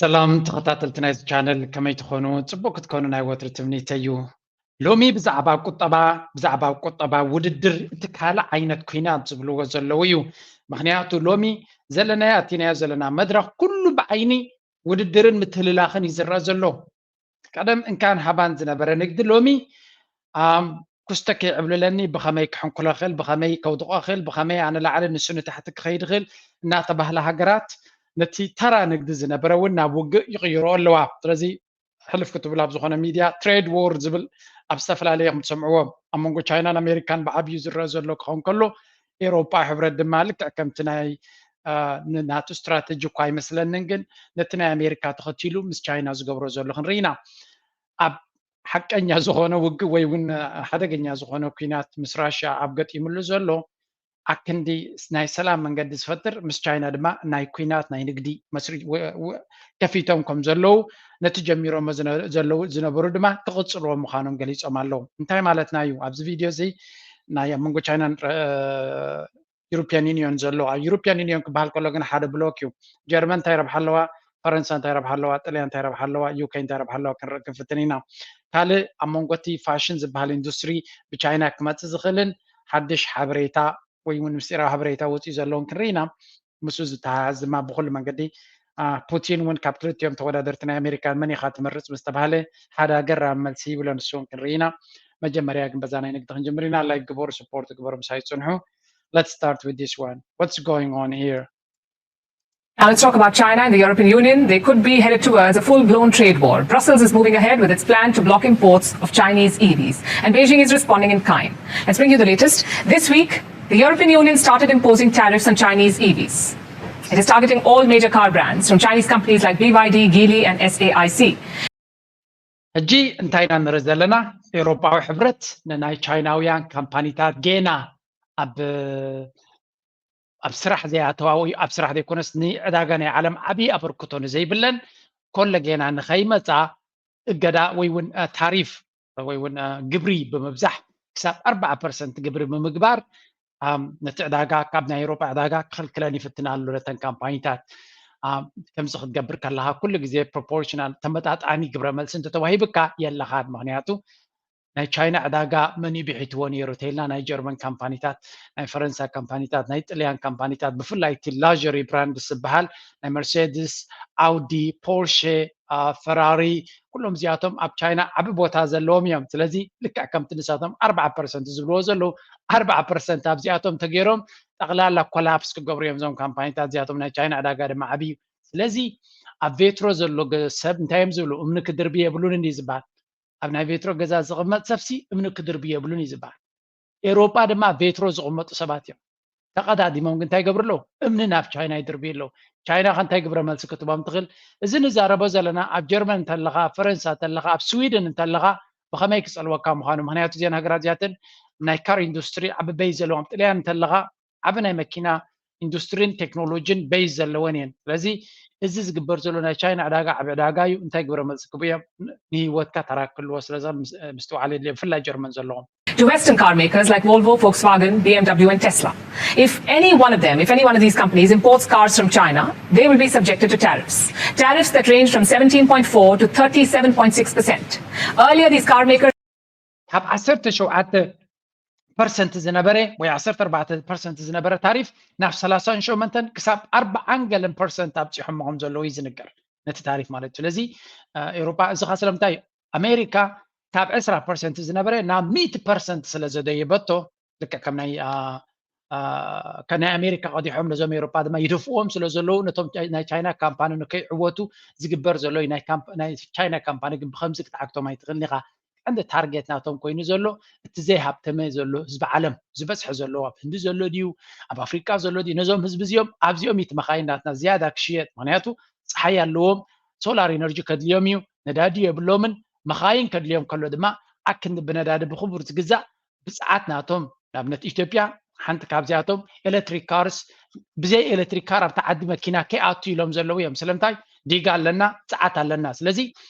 ሰላም ተኸታተልቲ ናይዚ ቻነል፣ ከመይ ትኾኑ? ጽቡቕ ክትኮኑ ናይ ወትሪ ትምኒተይ እዩ። ሎሚ ብዛዕባ ቁጠባ፣ ብዛዕባ ቁጠባ ውድድር፣ እቲ ካልእ ዓይነት ኲናት ዝብልዎ ዘለዉ እዩ። ምኽንያቱ ሎሚ ዘለናዮ፣ ኣቲናዮ ዘለና መድረኽ ኩሉ ብዓይኒ ውድድርን ምትህልላኽን እዩ ዝረአ ዘሎ። ቀደም እንካን ሃባን ዝነበረ ንግዲ ሎሚ ኣም፣ ኩስተ ከይዕብልለኒ፣ ብኸመይ ክሕንኩሎ ክእል፣ ብኸመይ ከውድቆ ክእል፣ ብኸመይ ኣነ ላዕሊ ንሱ ንታሕቲ ክኸይድ ክእል እናተባህለ ሃገራት ነቲ ተራ ንግዲ ዝነበረ እውን ናብ ውግእ ይቕይሮ ኣለዋ። ስለዚ ሕልፍ ክትብል ኣብ ዝኾነ ሚድያ ትሬድ ዎር ዝብል ኣብ ዝተፈላለየ ከም ትሰምዕዎ ኣብ መንጎ ቻይናን ኣሜሪካን ብዓብዩ ዝረአ ዘሎ ክኸውን ከሎ፣ ኤሮጳ ሕብረት ድማ ልክዕ ከምቲ ናይ፣ አ፣ ን-፣ ናቱ ስትራተጂ እኳ ኣይመስለንን፣ ግን ነቲ ናይ ኣሜሪካ ተኸቲሉ ምስ ቻይና ዝገብሮ ዘሎ ክንርኢ ኢና። ኣብ ሓቀኛ ዝኾነ ውግእ ወይ እውን ሓደገኛ ዝኾነ ኲናት ምስ ራሽያ ኣብ ገጢሙሉ ዘሎ፣ ኣክንዲ ናይ ሰላም መንገዲ ዝፈጥር፣ ምስ ቻይና ድማ ናይ ኲናት ናይ ንግዲ መስሪ-፣ ወ-፣ ወ-፣ ከፊቶም ከም ዘለዉ፣ ነቲ ጀሚሮሞ ዝነ-፣ ዘለዉ፣ ዝነበሩ ድማ ክቕጽልዎ ምዃኖም ገሊጾም ኣለዉ። እንታይ ማለትና እዩ? ኣብዚ ቪድዮ እዚ ናይ ኣብ መንጎ ቻይናን፣ እ፣ ዩሮፒያን ዩኒዮን ዘሎ። ኣብ ዩሮፒያን ዩኒዮን ክበሃል ከሎ ግን ሓደ ብሎክ እዩ። ጀርመን እንታይ ረብሓ ኣለዋ? ፈረንሳ እንታይ ረብሓ ኣለዋ? ጥልያን እንታይ ረብሓ ኣለዋ? ዩኬ እንታይ ረብሓ ኣለዋ? ክንርኢ ክንፍትን ኢና። ካልእ ኣብ መንጎ እቲ ፋሽን ዝበሃል ኢንዱስትሪ ብቻይና ክመጽእ ዝኽእልን ሓድሽ ሓበሬታ ወይ እውን ምስጢራዊ ሓበሬታ ወፂኡ ዘለውን ክንርኢ ኢና። ምስኡ ዝተሓሓዝ ድማ ብኩሉ መንገዲ፣ አ፣ ፑቲን እውን ካብ ክልቲኦም ተወዳደርቲ ናይ ኣሜሪካ መን ኢኻ ትመርጽ ምስ ተባሃለ ሓደ ኣገራሚ መልሲ ይብሎ ንሱ እውን ክንርኢ ኢና። መጀመርያ ግን በዛ ናይ ንግዲ ክንጅምር ኢና። ላይክ ግበሩ፣ ስፖርት ግበሩ፣ ምሳይ ጽንሑ። Let's start with this one. What's going on here? Now let's talk about China and the European Union. They could be headed towards a full-blown trade war. Brussels is moving ahead with its plan to block imports of Chinese E Vs. And Beijing is responding in kind. Let's bring you the latest. This week, the European Union started imposing tariffs on Chinese E Vs. It is targeting all major car brands, from Chinese companies like B Y D, Geely, and S A I C. ሕጂ እንታይ ኢና ንርኢ ዘለና? ኤውሮጳዊ ሕብረት ንናይ ቻይናውያን ካምፓኒታት ጌና ኣብ፣ ኣብ ስራሕ ዘይኣተዋ ወይ ኣብ ስራሕ ዘይኮነስ ንዕዳጋ ናይ ዓለም ዓብዪ ኣበርክቶ ንዘይብለን ኮለ ጌና ንኸይመጻ እገዳ ወይ እውን፣ አ፣ ታሪፍ ወይ እውን፣ አ፣ ግብሪ ብምብዛሕ ክሳብ ኣርባዓ ፐርሰንት ግብሪ ብምግባር፣ ኣም፣ ነቲ ዕዳጋ ካብ ናይ ኤውሮጳ ዕዳጋ ክኽልክለን ይፍትን ኣሎ ነተን ካምፓኒታት። ኣም፣ ከምዚ ክትገብር ከለኻ ኩሉ ግዜ ፕሮፖርሽናል ተመጣጣኒ ግብረ መልሲ እንተተዋሂብካ የለኻን። ምኽንያቱ ናይ ቻይና ዕዳጋ መን እዩ ብሒትዎ ነይሩ ተይልና ናይ ጀርመን ካምፓኒታት፣ ናይ ፈረንሳ ካምፓኒታት፣ ናይ ጥልያን ካምፓኒታት ብፍላይ እቲ ላዥሪ ብራንድ ዝበሃል ናይ መርሴድስ፣ ኣውዲ፣ ፖርሼ፣ አ፣ ፈራሪ ኩሎም እዚኣቶም ኣብ ቻይና ዓቢ ቦታ ዘለዎም እዮም። ስለዚ ልክዕ ከምቲ ንሳቶም ኣርባዓ ፐርሰንት ዝብልዎ ዘለዉ ኣርባዓ ፐርሰንት ኣብዚኣቶም ተገይሮም ጠቕላላ ኮላፕስ ክገብሩ እዮም እዞም ካምፓኒታት እዚኣቶም። ናይ ቻይና ዕዳጋ ድማ ዓቢ እዩ። ስለዚ ኣብ ቬትሮ ዘሎ ገ-፣ ሰብ እንታይ እዮም ዝብሉ? እምኒ ክድርቢ የብሉን እንዲ ዝበሃል። ኣብ ናይ ቬትሮ ገዛ ዝቕመጥ ሰብሲ እምኒ ክድርቢ የብሉን እዩ ዝበሃል። ኤውሮጳ ድማ ቬትሮ ዝቕመጡ ሰባት እዮም። ተቐዳዲሞም ግን እንታይ ይገብሩ ኣለዉ? እምኒ ናብ ቻይና ይድርብዩ ኣለዉ። ቻይና ከ እንታይ ግብረ መልሲ ክትቦም ትኽእል? እዚ ንዛረቦ ዘለና ኣብ ጀርመን እንተለኻ፣ ኣብ ፈረንሳ እንተለኻ፣ ኣብ ስዊድን እንተለኻ ብኸመይ ክጸልወካ ምዃኑ። ምኽንያቱ እዚአን ሃገራት እዚኣተን ናይ ካር ኢንዱስትሪ ዓቢ በይዝ ዘለዎም። ኣብ ጥልያን እንተለኻ ዓቢ ናይ መኪና ኢንዱስትሪን ቴክኖሎጂን በይዝ ዘለወን እየን። ስለዚ እዚ ዝግበር ዘሎ ናይ ቻይና ዕዳጋ ዓቢ ዕዳጋ እዩ። እንታይ ግብረ መልሲ ክቡ እዮም? ንህይወትካ ተራ ክህልዎ ስለዛ ምስ-፣ ምስትውዓል የድልዮ፣ ብፍላይ ጀርመን ዘለዎም። To Western car makers like Volvo, Volkswagen, B M W, and Tesla. If any one of them, if any one of these companies imports cars from China, they will be subjected to tariffs. Tariffs that range from seventeen point four to thirty-seven point six percent. Earlier, these car makers ካብ ዓሰርተ ሸውዓተ ፐርሰንት ዝነበረ ወይ ዓሰርተ ኣርባዕተ ፐርሰንት ዝነበረ ታሪፍ ናብ ሰላሳን ሸሞንተን ክሳብ ኣርባዓን ገለን ፐርሰንት ኣብፂሖሞ ከም ዘለዉ እዩ ዝንገር፣ ነቲ ታሪፍ ማለት እዩ። ስለዚ፣ አ፣ ኤውሮጳ እዚ ኸ ስለምንታይ? ኣሜሪካ ካብ ዕስራ ፐርሰንት ዝነበረ ናብ ሚእቲ ፐርሰንት ስለ ዘደየበቶ፣ ልክዕ ከም ናይ፣ አ፣ አ፣ ከም ናይ ኣሜሪካ ቀዲሖም ነዞም ኤውሮጳ ድማ ይደፍእዎም ስለ ዘለዉ፣ ነቶም ቻይ-፣ ናይ ቻይና ካምፓኒ ንከይዕወቱ ዝግበር ዘሎ እዩ። ናይ ካምፕ-፣ ናይ ቻይና ካምፓኒ ግን ብኸምዚ ክትዓግቶም ኣይትኽእልን ኢኻ። ቀንዲ ታርጌት ናቶም ኮይኑ ዘሎ እቲ ዘይሃብተመ ዘሎ ህዝቢ ዓለም ዝበዝሐ ዘሎ ኣብ ህንዲ ዘሎ ድዩ፣ ኣብ ኣፍሪቃ ዘሎ ድዩ፣ ነዞም ህዝቢ እዚኦም ኣብዚኦም እዩ እቲ መኻይን ናትና ዝያዳ ክሽየጥ። ምኽንያቱ ፀሓይ ኣለዎም፣ ሶላር ኢነርጂ ከድልዮም እዩ፣ ነዳዲ የብሎምን። መኻይን ከድልዮም ከሎ ድማ ኣክንዲ ብነዳዲ ብክቡር ዝግዛእ ብፅዓት ናቶም። ንኣብነት ኢትዮጵያ ሓንቲ ካብዚኣቶም ኤሌክትሪክ ካርስ፣ ብዘይ ኤሌክትሪክ ካር ኣብቲ ዓዲ መኪና ከይኣቱ ኢሎም ዘለዉ እዮም። ስለምንታይ? ዲጋ ኣለና፣ ጸዓት ኣለና። ስለዚ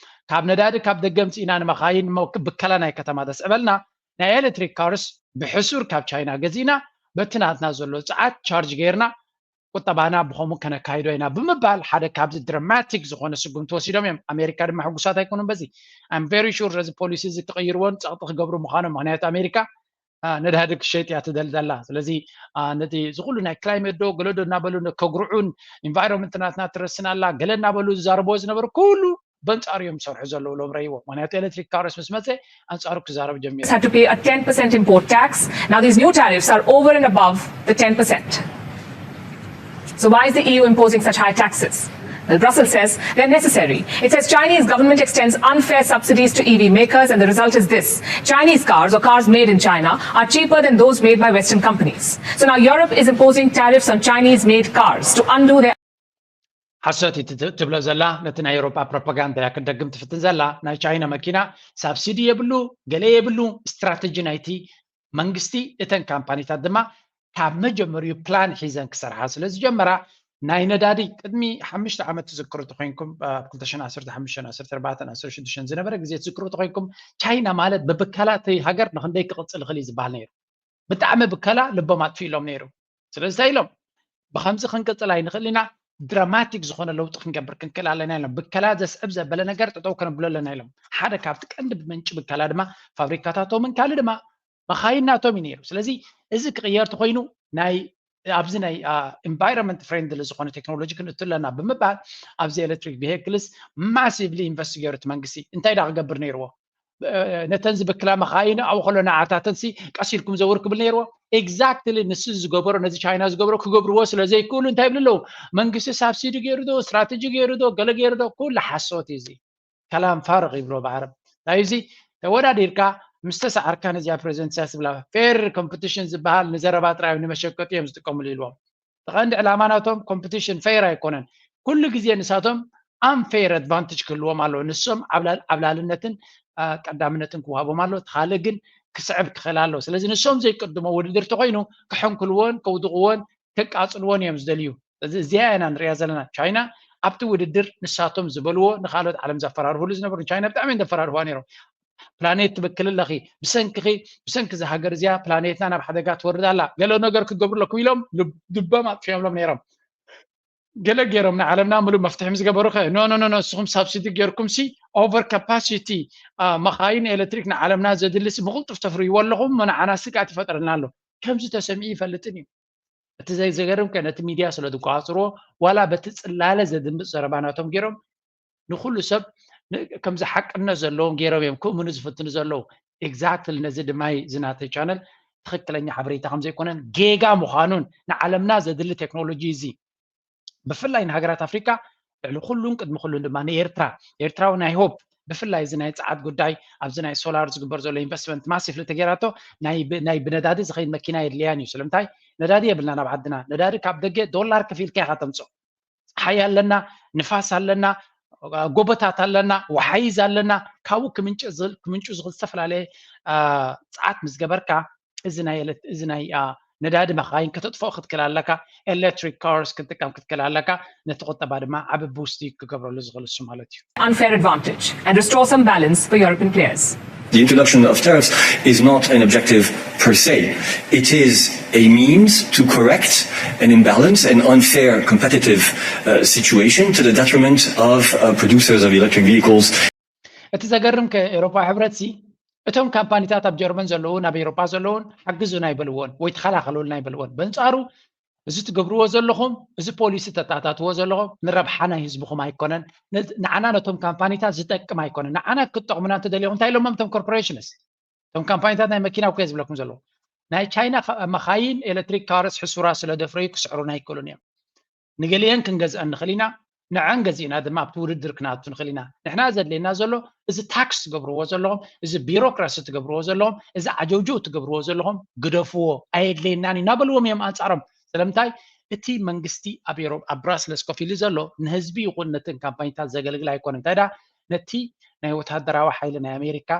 ካብ ነዳዲ ካብ ደገ ኣምጺእና ንመኻይን፣ ብከላ ናይ ከተማ ተስዕበልና፣ ናይ ኤሌክትሪክ ካርስ ብሕሱር ካብ ቻይና ገዚእና በቲ ናትና ዘሎ ጸዓት ቻርጅ ገይርና ቁጠባና ብኸምኡ ከነካይዶ ኢና ብምባል ሓደ ካብዚ ድራማቲክ ዝኾነ ስጉምቲ ወሲዶም እዮም። ኣሜሪካ ድማ ሕጉሳት ኣይኮኑን በዚ። I'm very sure እዚ ፖሊሲ እዚ ክቕይርዎን ጸቕጢ ክገብሩ ምዃኖም፣ ምኽንያቱ ኣሜሪካ ነዳዲ ክሸይጥ እያ ትደል ዘላ። ስለዚ ነቲ ዝኩሉ ናይ ክላይመት ዶ ገለ ዶ እናበሉ ከጉርዑን ኢንቫይሮንመንት ናትና ትረስን ኣላ ገለ እናበሉ ዝዛረብዎ ዝነበሩ ኩሉ በንጻሩ እዮም ዝሰርሑ ዘለዉ ሎም ረይዎ። ምክንያቱ ኤሌክትሪክ ካርስ ምስ መፀ ኣንጻሩ ክዛረብ ጀሚሩ። Had to pay a ten percent import tax. Now these new tariffs are over and above the ten percent. So why is the E U imposing such high taxes? Well, Brussels says they're necessary. It says Chinese government extends unfair subsidies to E V makers, and the result is this. Chinese cars or cars made in China are cheaper than those made by Western companies. So now Europe is imposing tariffs on Chinese-made cars to undo their ሓሶት እዩ ትብሎ ዘላ። ነቲ ናይ ኤውሮጳ ፕሮፓጋንዳ እያ ክትደግም ትፍትን ዘላ። ናይ ቻይና መኪና ሳብሲዲ የብሉ፣ ገለ የብሉ። ስትራተጂ ናይቲ መንግስቲ፣ እተን ካምፓኒታት ድማ ካብ መጀመሪኡ ፕላን ሒዘን ክሰርሓ ስለ ዝጀመራ፣ ናይ ነዳዲ ቅድሚ ሓሙሽተ ዓመት ትዝክሩ ተኮይንኩም፣ ኣብ ክልተ ሽሕን ዓሰርተ ሓሙሽተን፣ ዓሰርተ ኣርባዕተን፣ ዓሰርተ ሽዱሽተን ዝነበረ ግዜ ትዝክሩ ተኮይንኩም፣ ቻይና ማለት ብብከላ እቲ ሃገር ንክንደይ ክቕፅል ይኽእል እዩ ዝበሃል ነይሩ። ብጣዕሚ ብከላ ልቦም ኣጥፊእሎም ነይሩ። ስለዚ እንታይ ኢሎም፣ ብከምዚ ክንቅፅል ኣይንኽእል ኢና፣ ድራማቲክ ዝኾነ ለውጢ ክንገብር ክንክእል ኣለና ኢሎም። ብከላ ዘስዕብ ዘበለ ነገር ጠጠው ከነብሎ ኣለና ኢሎም። ሓደ ካብቲ ቀንዲ ምንጪ ብከላ ድማ ፋብሪካታቶምን ካልእ ድማ መኻይን ናቶም እዩ ነይሩ። ስለዚ እዚ ክቕየር ተኮይኑ ናይ ኣብዚ ናይ ኢንቫይሮንመንት ፍሬንድሊ ዝኾነ ቴክኖሎጂ ክንእቱ ኣለና ብምባል ኣብዚ ኤሌክትሪክ ቪሄክልስ ማሲቭሊ ኢንቨስት ገይሩ እቲ መንግስቲ። እንታይ ዳ ክገብር ነይርዎ? ነተን ዝብክላ መኻይን ኣብኡ ከሎ ንዓታተንሲ ቀስ ኢልኩም ዘውር ክብል ነይርዎ። ኤግዛክትሊ ንሱ ዝገበሮ ነዚ ቻይና ዝገብሮ ክገብርዎ ስለ ዘይክእሉ እንታይ ይብሉ ኣለዉ? መንግስቲ ሳብሲዲ ገይሩ ዶ ስትራተጂ ገይሩ ዶ ገለ ገይሩ ዶ? ኩሉ ሓሶት እዩ እዚ። ከላም ፋርቕ ይብሎ ብዓረብ። እንታይ እዚ ተወዳዲርካ ምስ ተሰዓርካ ነዚኣ ፕሬዚደንት ኢሳያስ ዝብላ ፌር ኮምፒቲሽን ዝበሃል ንዘረባ ጥራይ ንመሸቀጢ እዮም ዝጥቀምሉ ኢልዎም። ተቐንዲ ዕላማ ናቶም ኮምፒቲሽን ፌር ኣይኮነን። ኩሉ ግዜ ንሳቶም ኣንፌር ኣድቫንቴጅ ክህልዎም ኣለዎ። ንሶም ዓብላልነትን ቀዳምነትን ክወሃቦም ኣለዎ። እቲ ካልእ ግን ክስዕብ ክኽእል ኣለዎ። ስለዚ ንሶም ዘይቅድሞ ውድድር ተኮይኑ ክሕንክልዎን ከውድቕዎን ከቃፅልዎን እዮም ዝደልዩ። እዚ እዚኣ ኢና ንሪኣ ዘለና። ቻይና ኣብቲ ውድድር ንሳቶም ዝበልዎ ንካልኦት ዓለም ዘፈራርህሉ ዝነበሩ ቻይና ብጣዕሚ እዮም ዘፈራርህዋ ነይሮም። ፕላኔት ትብክል ኣለኺ፣ ብሰንክኺ ብሰንኪ እዛ ሃገር እዚኣ ፕላኔትና ናብ ሓደጋ ትወርድ ኣላ፣ ገለ ነገር ክገብሩ ኣለኩም ኢሎም ልብ- ልቦም ኣጥፊኦምሎም ነይሮም። ገለ ገይሮም ንዓለምና ምሉእ መፍትሒ ምስ ገበሩ ከ ኖ ኖ ኖ ኖ፣ ንስኹም ሳብሲዲ ገይርኩም ሲ ኦቨር ካፓሲቲ መኻይን ኤሌክትሪክ ንዓለምና ዘድሊ ሲ ብቕልጡፍ ተፍርይዎ ኣለኹም እሞ ንዓና ስግኣት ይፈጥረልና ኣሎ። ከምዚ ተሰሚዑ ይፈልጥን እዩ። እቲ ዘይ- ዘገርም ከ ነቲ ሚድያ ስለ ዝቆፃፅርዎ ዋላ በቲ ፅላለ ዘድምፅ ዘረባ ናቶም ገይሮም ንኩሉ ሰብ ን- ከምዚ ሓቅነት ዘለዎም ገይሮም እዮም ክእምኑ ዝፍትኑ ዘለዉ። ኤግዛክትሊ ነዚ ድማ እዩ እዚ ናተይ ቻነል ትኽክለኛ ሓበሬታ ከምዘይኮነን ጌጋ ምዃኑን ንዓለምና ዘድሊ ቴክኖሎጂ እዚ ብፍላይ ንሃገራት ኣፍሪካ ልዕሊ ኩሉን ቅድሚ ኩሉን ድማ ንኤርትራ ኤርትራዊ ናይ ሆፕ ብፍላይ እዚ ናይ ፀዓት ጉዳይ ኣብዚ ናይ ሶላር ዝግበር ዘሎ ኢንቨስትመንት ማሲፍሊ ተገይራቶ ናይ ብ- ናይ ብነዳዲ ዝኸይድ መኪና የድልያን እዩ። ስለምንታይ ነዳዲ የብልና ናብ ዓድና ነዳዲ ካብ ደገ ዶላር ከፊልካ ኢኻ ተምፅኦ። ፀሓይ ኣለና፣ ንፋስ ኣለና፣ ጎቦታት ኣለና፣ ወሓይዝ ኣለና። ካብኡ ክምንጭ ዝኽእል- ክምንጩ ዝኽእል ዝተፈላለየ አ፣ ፀዓት ምስ ገበርካ እዚ ናይ ኤሌክት- እዚ ናይ አ፣ ነዳዲ መኻይን ከተጥፍኦ ክትክእል ኣለካ። ኤሌክትሪክ ካርስ ክትጥቀም ክትክእል ኣለካ። ነቲ ቁጠባ ድማ ዓቢ ቡስት ክገብረሉ ዝኽእል እሱ ማለት እዩ። unfair advantage and restore some balance for European players. The introduction of tariffs is not an objective per se. It is a means to correct an imbalance, an unfair competitive uh, situation to the detriment of uh, producers of electric vehicles. እቲ ዘገርም ከ ኤሮፓ ሕብረት ሲ እቶም ካምፓኒታት ኣብ ጀርመን ዘለውን ኣብ ኤሮፓ ዘለውን ሓግዙና ይበልዎን ወይ ተኸላኸሉልና ይበልዎን። በንጻሩ እዚ ትገብርዎ ዘለኹም እዚ ፖሊሲ ተታታትዎ ዘለኹም ንረብሓ ናይ ህዝብኹም ኣይኮነን። ን- ንዓና ነቶም ካምፓኒታት ዝጠቅም ኣይኮነን። ንዓና ክትጠቕሙና እንተደሊኹም እንታይ ኢሎሞም እቶም ኮርፖሬሽንስ? እቶም ካምፓኒታት ናይ መኪና እኮ ዝብለኩም ዘለኹ ናይ ቻይና ካ- መኻይን ኤሌክትሪክ ካርስ ሕሱራ ስለ ደፍረዩ ክስዕሩና ኣይክእሉን እዮም። ንገሊአን ክንገዝአን ንኽእል ኢና፣ ንዐን ገዚእና ድማ ኣብቲ ውድድር ክንኣቱ ንኽእል ኢና። ንሕና ዘድልየና ዘሎ እዚ ታክስ ትገብርዎ ዘለኹም፣ እዚ ቢሮክራሲ ትገብርዎ ዘለኹም፣ እዚ ዓጀውጀው ትገብርዎ ዘለኹም ግደፍዎ፣ ኣየድልየናን እዩ እናበልዎም እዮም ኣንጻሮም። ስለምንታይ እቲ መንግስቲ ኣብ ኤሮብ ኣብ ብራስለስ ኮፍ ኢሉ ዘሎ ንህዝቢ ይኹን ነተን ካምፓኒታት ዘገልግል ኣይኮነን። እንታይ ደኣ ነቲ ናይ ወታደራዊ ሓይሊ ናይ ኣሜሪካ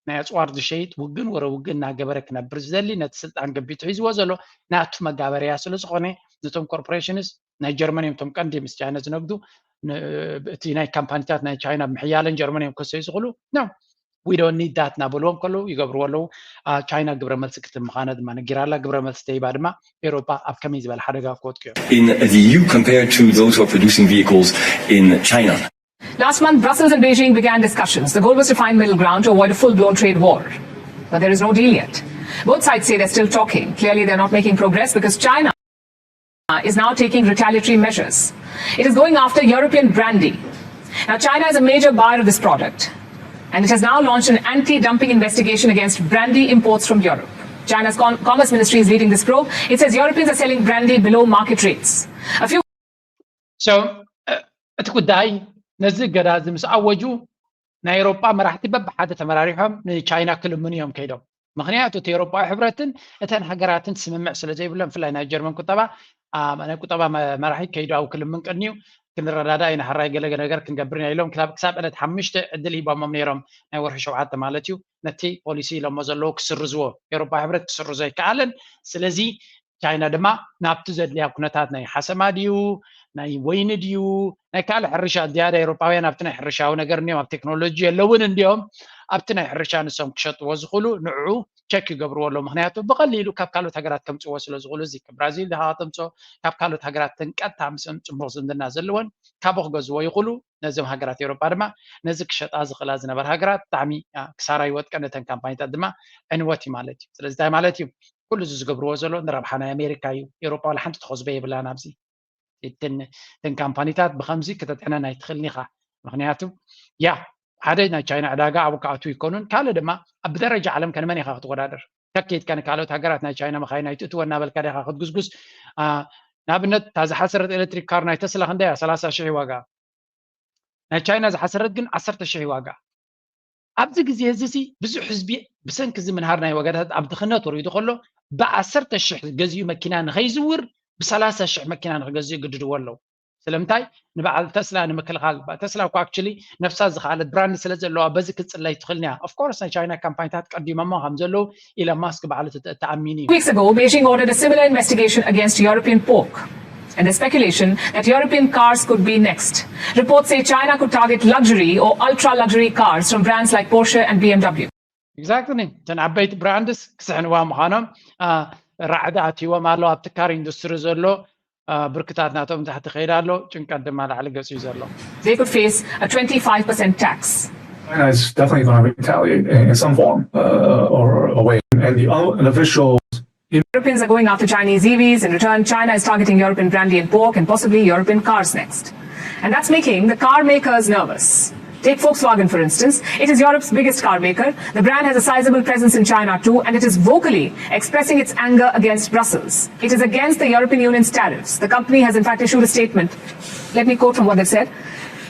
ናይ ኣፅዋር ዝሸይጥ ውግን ወረ ውግን እናገበረ ክነብር ዝደሊ ነቲ ስልጣን ገቢቱ ሒዝዎ ዘሎ ናቱ መጋበርያ ስለ ዝኾነ ነቶም ኮርፖሬሽንስ ናይ ጀርመን እዮም እቶም ቀንዲ ምስ ቻይና ዝነግዱ ን- እቲ ናይ ካምፓኒታት ናይ ቻይና ምሕያለን ጀርመን እዮም ከሰዩ ዝኽእሉ ነው። we don't need that እናበልዎም ከለዉ ይገብርዎ ኣለዉ። ቻይና ግብረ መልሲ ክትህብ ምዃና ድማ ነጊራ ኣላ። ግብረ መልሲ ተሂባ ድማ ኤውሮጳ ኣብ ከመይ ዝበለ ሓደጋ ክወድቁ እዮም። In the E U, compared to those who are producing vehicles in China. Last month, Brussels and Beijing began discussions. The goal was to find middle ground to avoid a full blown trade war. But there is no deal yet. Both sides say they're still talking. Clearly, they're not making progress because China is now taking retaliatory measures. It is going after European brandy. Now, China is a major buyer of this product, and it has now launched an anti dumping investigation against brandy imports from Europe. China's Commerce Ministry is leading this probe. It says Europeans are selling brandy below market rates. A few So እቲ ጉዳይ ነዚ እገዳ እዚ ምስ ኣወጁ ናይ ኤውሮጳ መራሕቲ በብሓደ ተመራሪሖም ንቻይና ክልምኑ እዮም ከይዶም። ምክንያቱ እቲ ኤውሮጳዊ ሕብረትን እተን ሃገራትን ስምምዕ ስለ ዘይብሎም ብፍላይ ናይ ጀርመን ቁጠባ ናይ ቁጠባ መራሒ ከይዱ ኣብ ክልምን ቅድሚኡ ክንረዳዳ ኢና ሕራይ ገለ ነገር ክንገብር ኢና ኢሎም ክሳብ ዕለት ሓሙሽተ ዕድል ሂቦሞም ነይሮም ናይ ወርሒ ሸውዓተ ማለት እዩ። ነቲ ፖሊሲ ኢሎሞ ዘለዉ ክስርዝዎ ኤውሮጳ ሕብረት ክስርዞ ኣይከኣለን። ስለዚ ቻይና ድማ ናብቲ ዘድልያ ኩነታት ናይ ሓሰማ ድዩ ናይ ወይኒ ድዩ ናይ ካልእ ሕርሻ ዝያዳ ኤውሮጳውያን ኣብቲ ናይ ሕርሻዊ ነገር እንዲዮም ኣብ ቴክኖሎጂ የለውን እንዲዮም ኣብቲ ናይ ሕርሻ ንሶም ክሸጥዎ ዝኽእሉ ንዕኡ ቸክ ይገብርዎ ኣለዉ። ምክንያቱ ብቐሊሉ ካብ ካልኦት ሃገራት ከምፅዎ ስለ ዝኽእሉ እዚ ብራዚል ድኻ ተምፅኦ ካብ ካልኦት ሃገራት ተንቀጥታ ምስኦም ፅቡቕ ዝምድና ዘለወን ካብኡ ክገዝዎ ይኽእሉ። ነዞም ሃገራት ኤውሮጳ ድማ ነዚ ክሸጣ ዝኽእላ ዝነበራ ሃገራት ብጣዕሚ ክሳራ ይወጥቀን እተን ካምፓኒታት ድማ ዕንወት እዩ ማለት እዩ። ስለዚ እንታይ ማለት እዩ? ኩሉ እዚ ዝገብርዎ ዘሎ ንረብሓ ናይ ኣሜሪካ እዩ። ኤውሮጳ ዋላ ሓንቲ ተኸዝቦ የብላን ኣብዚ። እተን ካምፓኒታት ብኸምዚ ክተጥዕነን ኣይትኽእልን ኢኻ። ምክንያቱ ያ ሓደ ናይ ቻይና ዕዳጋ ኣብኡ ክኣትዉ ይኮኑን ካልእ ድማ ኣብ ብደረጃ ዓለም ከንመን ኢኻ ክትወዳደር ከከይድካ ንካልኦት ሃገራት ናይ ቻይና መኻይን ኣይትእትወ እናበልካ ዲኻ ክትጉስጉስ። ንኣብነት እታ ዝሓሰረት ኤሌክትሪክ ካር ናይ ተስላ ክንደያ ሰላሳ ሽሕ ዋጋ ናይ ቻይና ዝሓሰረት ግን ዓሰርተ ሽሕ ዋጋ። ኣብዚ ግዜ እዚ ሲ ብዙሕ ህዝቢ ብሰንኪ እዚ ምንሃር ናይ ዋጋታት ኣብ ድኽነት ወሪዱ ከሎ ብዓሰርተ ሽሕ ገዚኡ መኪና ንኸይዝውር ብሰላሳ ሽሕ መኪና ንክገዝእ ይግድድዎ ኣለዉ። ስለምንታይ ንበዓል ተስላ ንምክልኻል ተስላ እኮ actually ነፍሳ ዝኸኣለት ብራንድ ስለ ዘለዋ በዚ ክትፅለይ ትኽእል እያ። Of course ናይ ቻይና ካምፓኒታት ቀዲሞሞ ከም ዘለዉ ኢለን ማስክ ባዕሉ ተኣሚኑ እዩ። Weeks ago, Beijing ordered a similar investigation against European pork. And there's speculation that European cars could be next. Reports say China could target luxury or ultra luxury cars from brands like Porsche and B M W. Exactly. እተን ዓበይቲ ብራንድስ ክስሕንዋ ምዃኖም ራዕዲ ኣትይዎም ኣሎ። ኣብቲ ካር ኢንዱስትሪ ዘሎ ብርክታት ናቶም ታሕቲ ከይዳ ኣሎ። ጭንቀት ድማ ላዕሊ ገፂኡ ዘሎ። They could face a twenty-five percent tax. China is definitely going to retaliate in some form uh, or a way. And the unofficial Europeans are going after Chinese E Vs. In return, China is targeting European brandy and pork and possibly European cars next. And that's making the car makers nervous. Take Volkswagen, for instance. It is Europe's biggest car maker. The brand has a sizable presence in China too, and it is vocally expressing its anger against Brussels. It is against the European Union's tariffs. The company has, in fact, issued a statement. Let me quote from what they've said.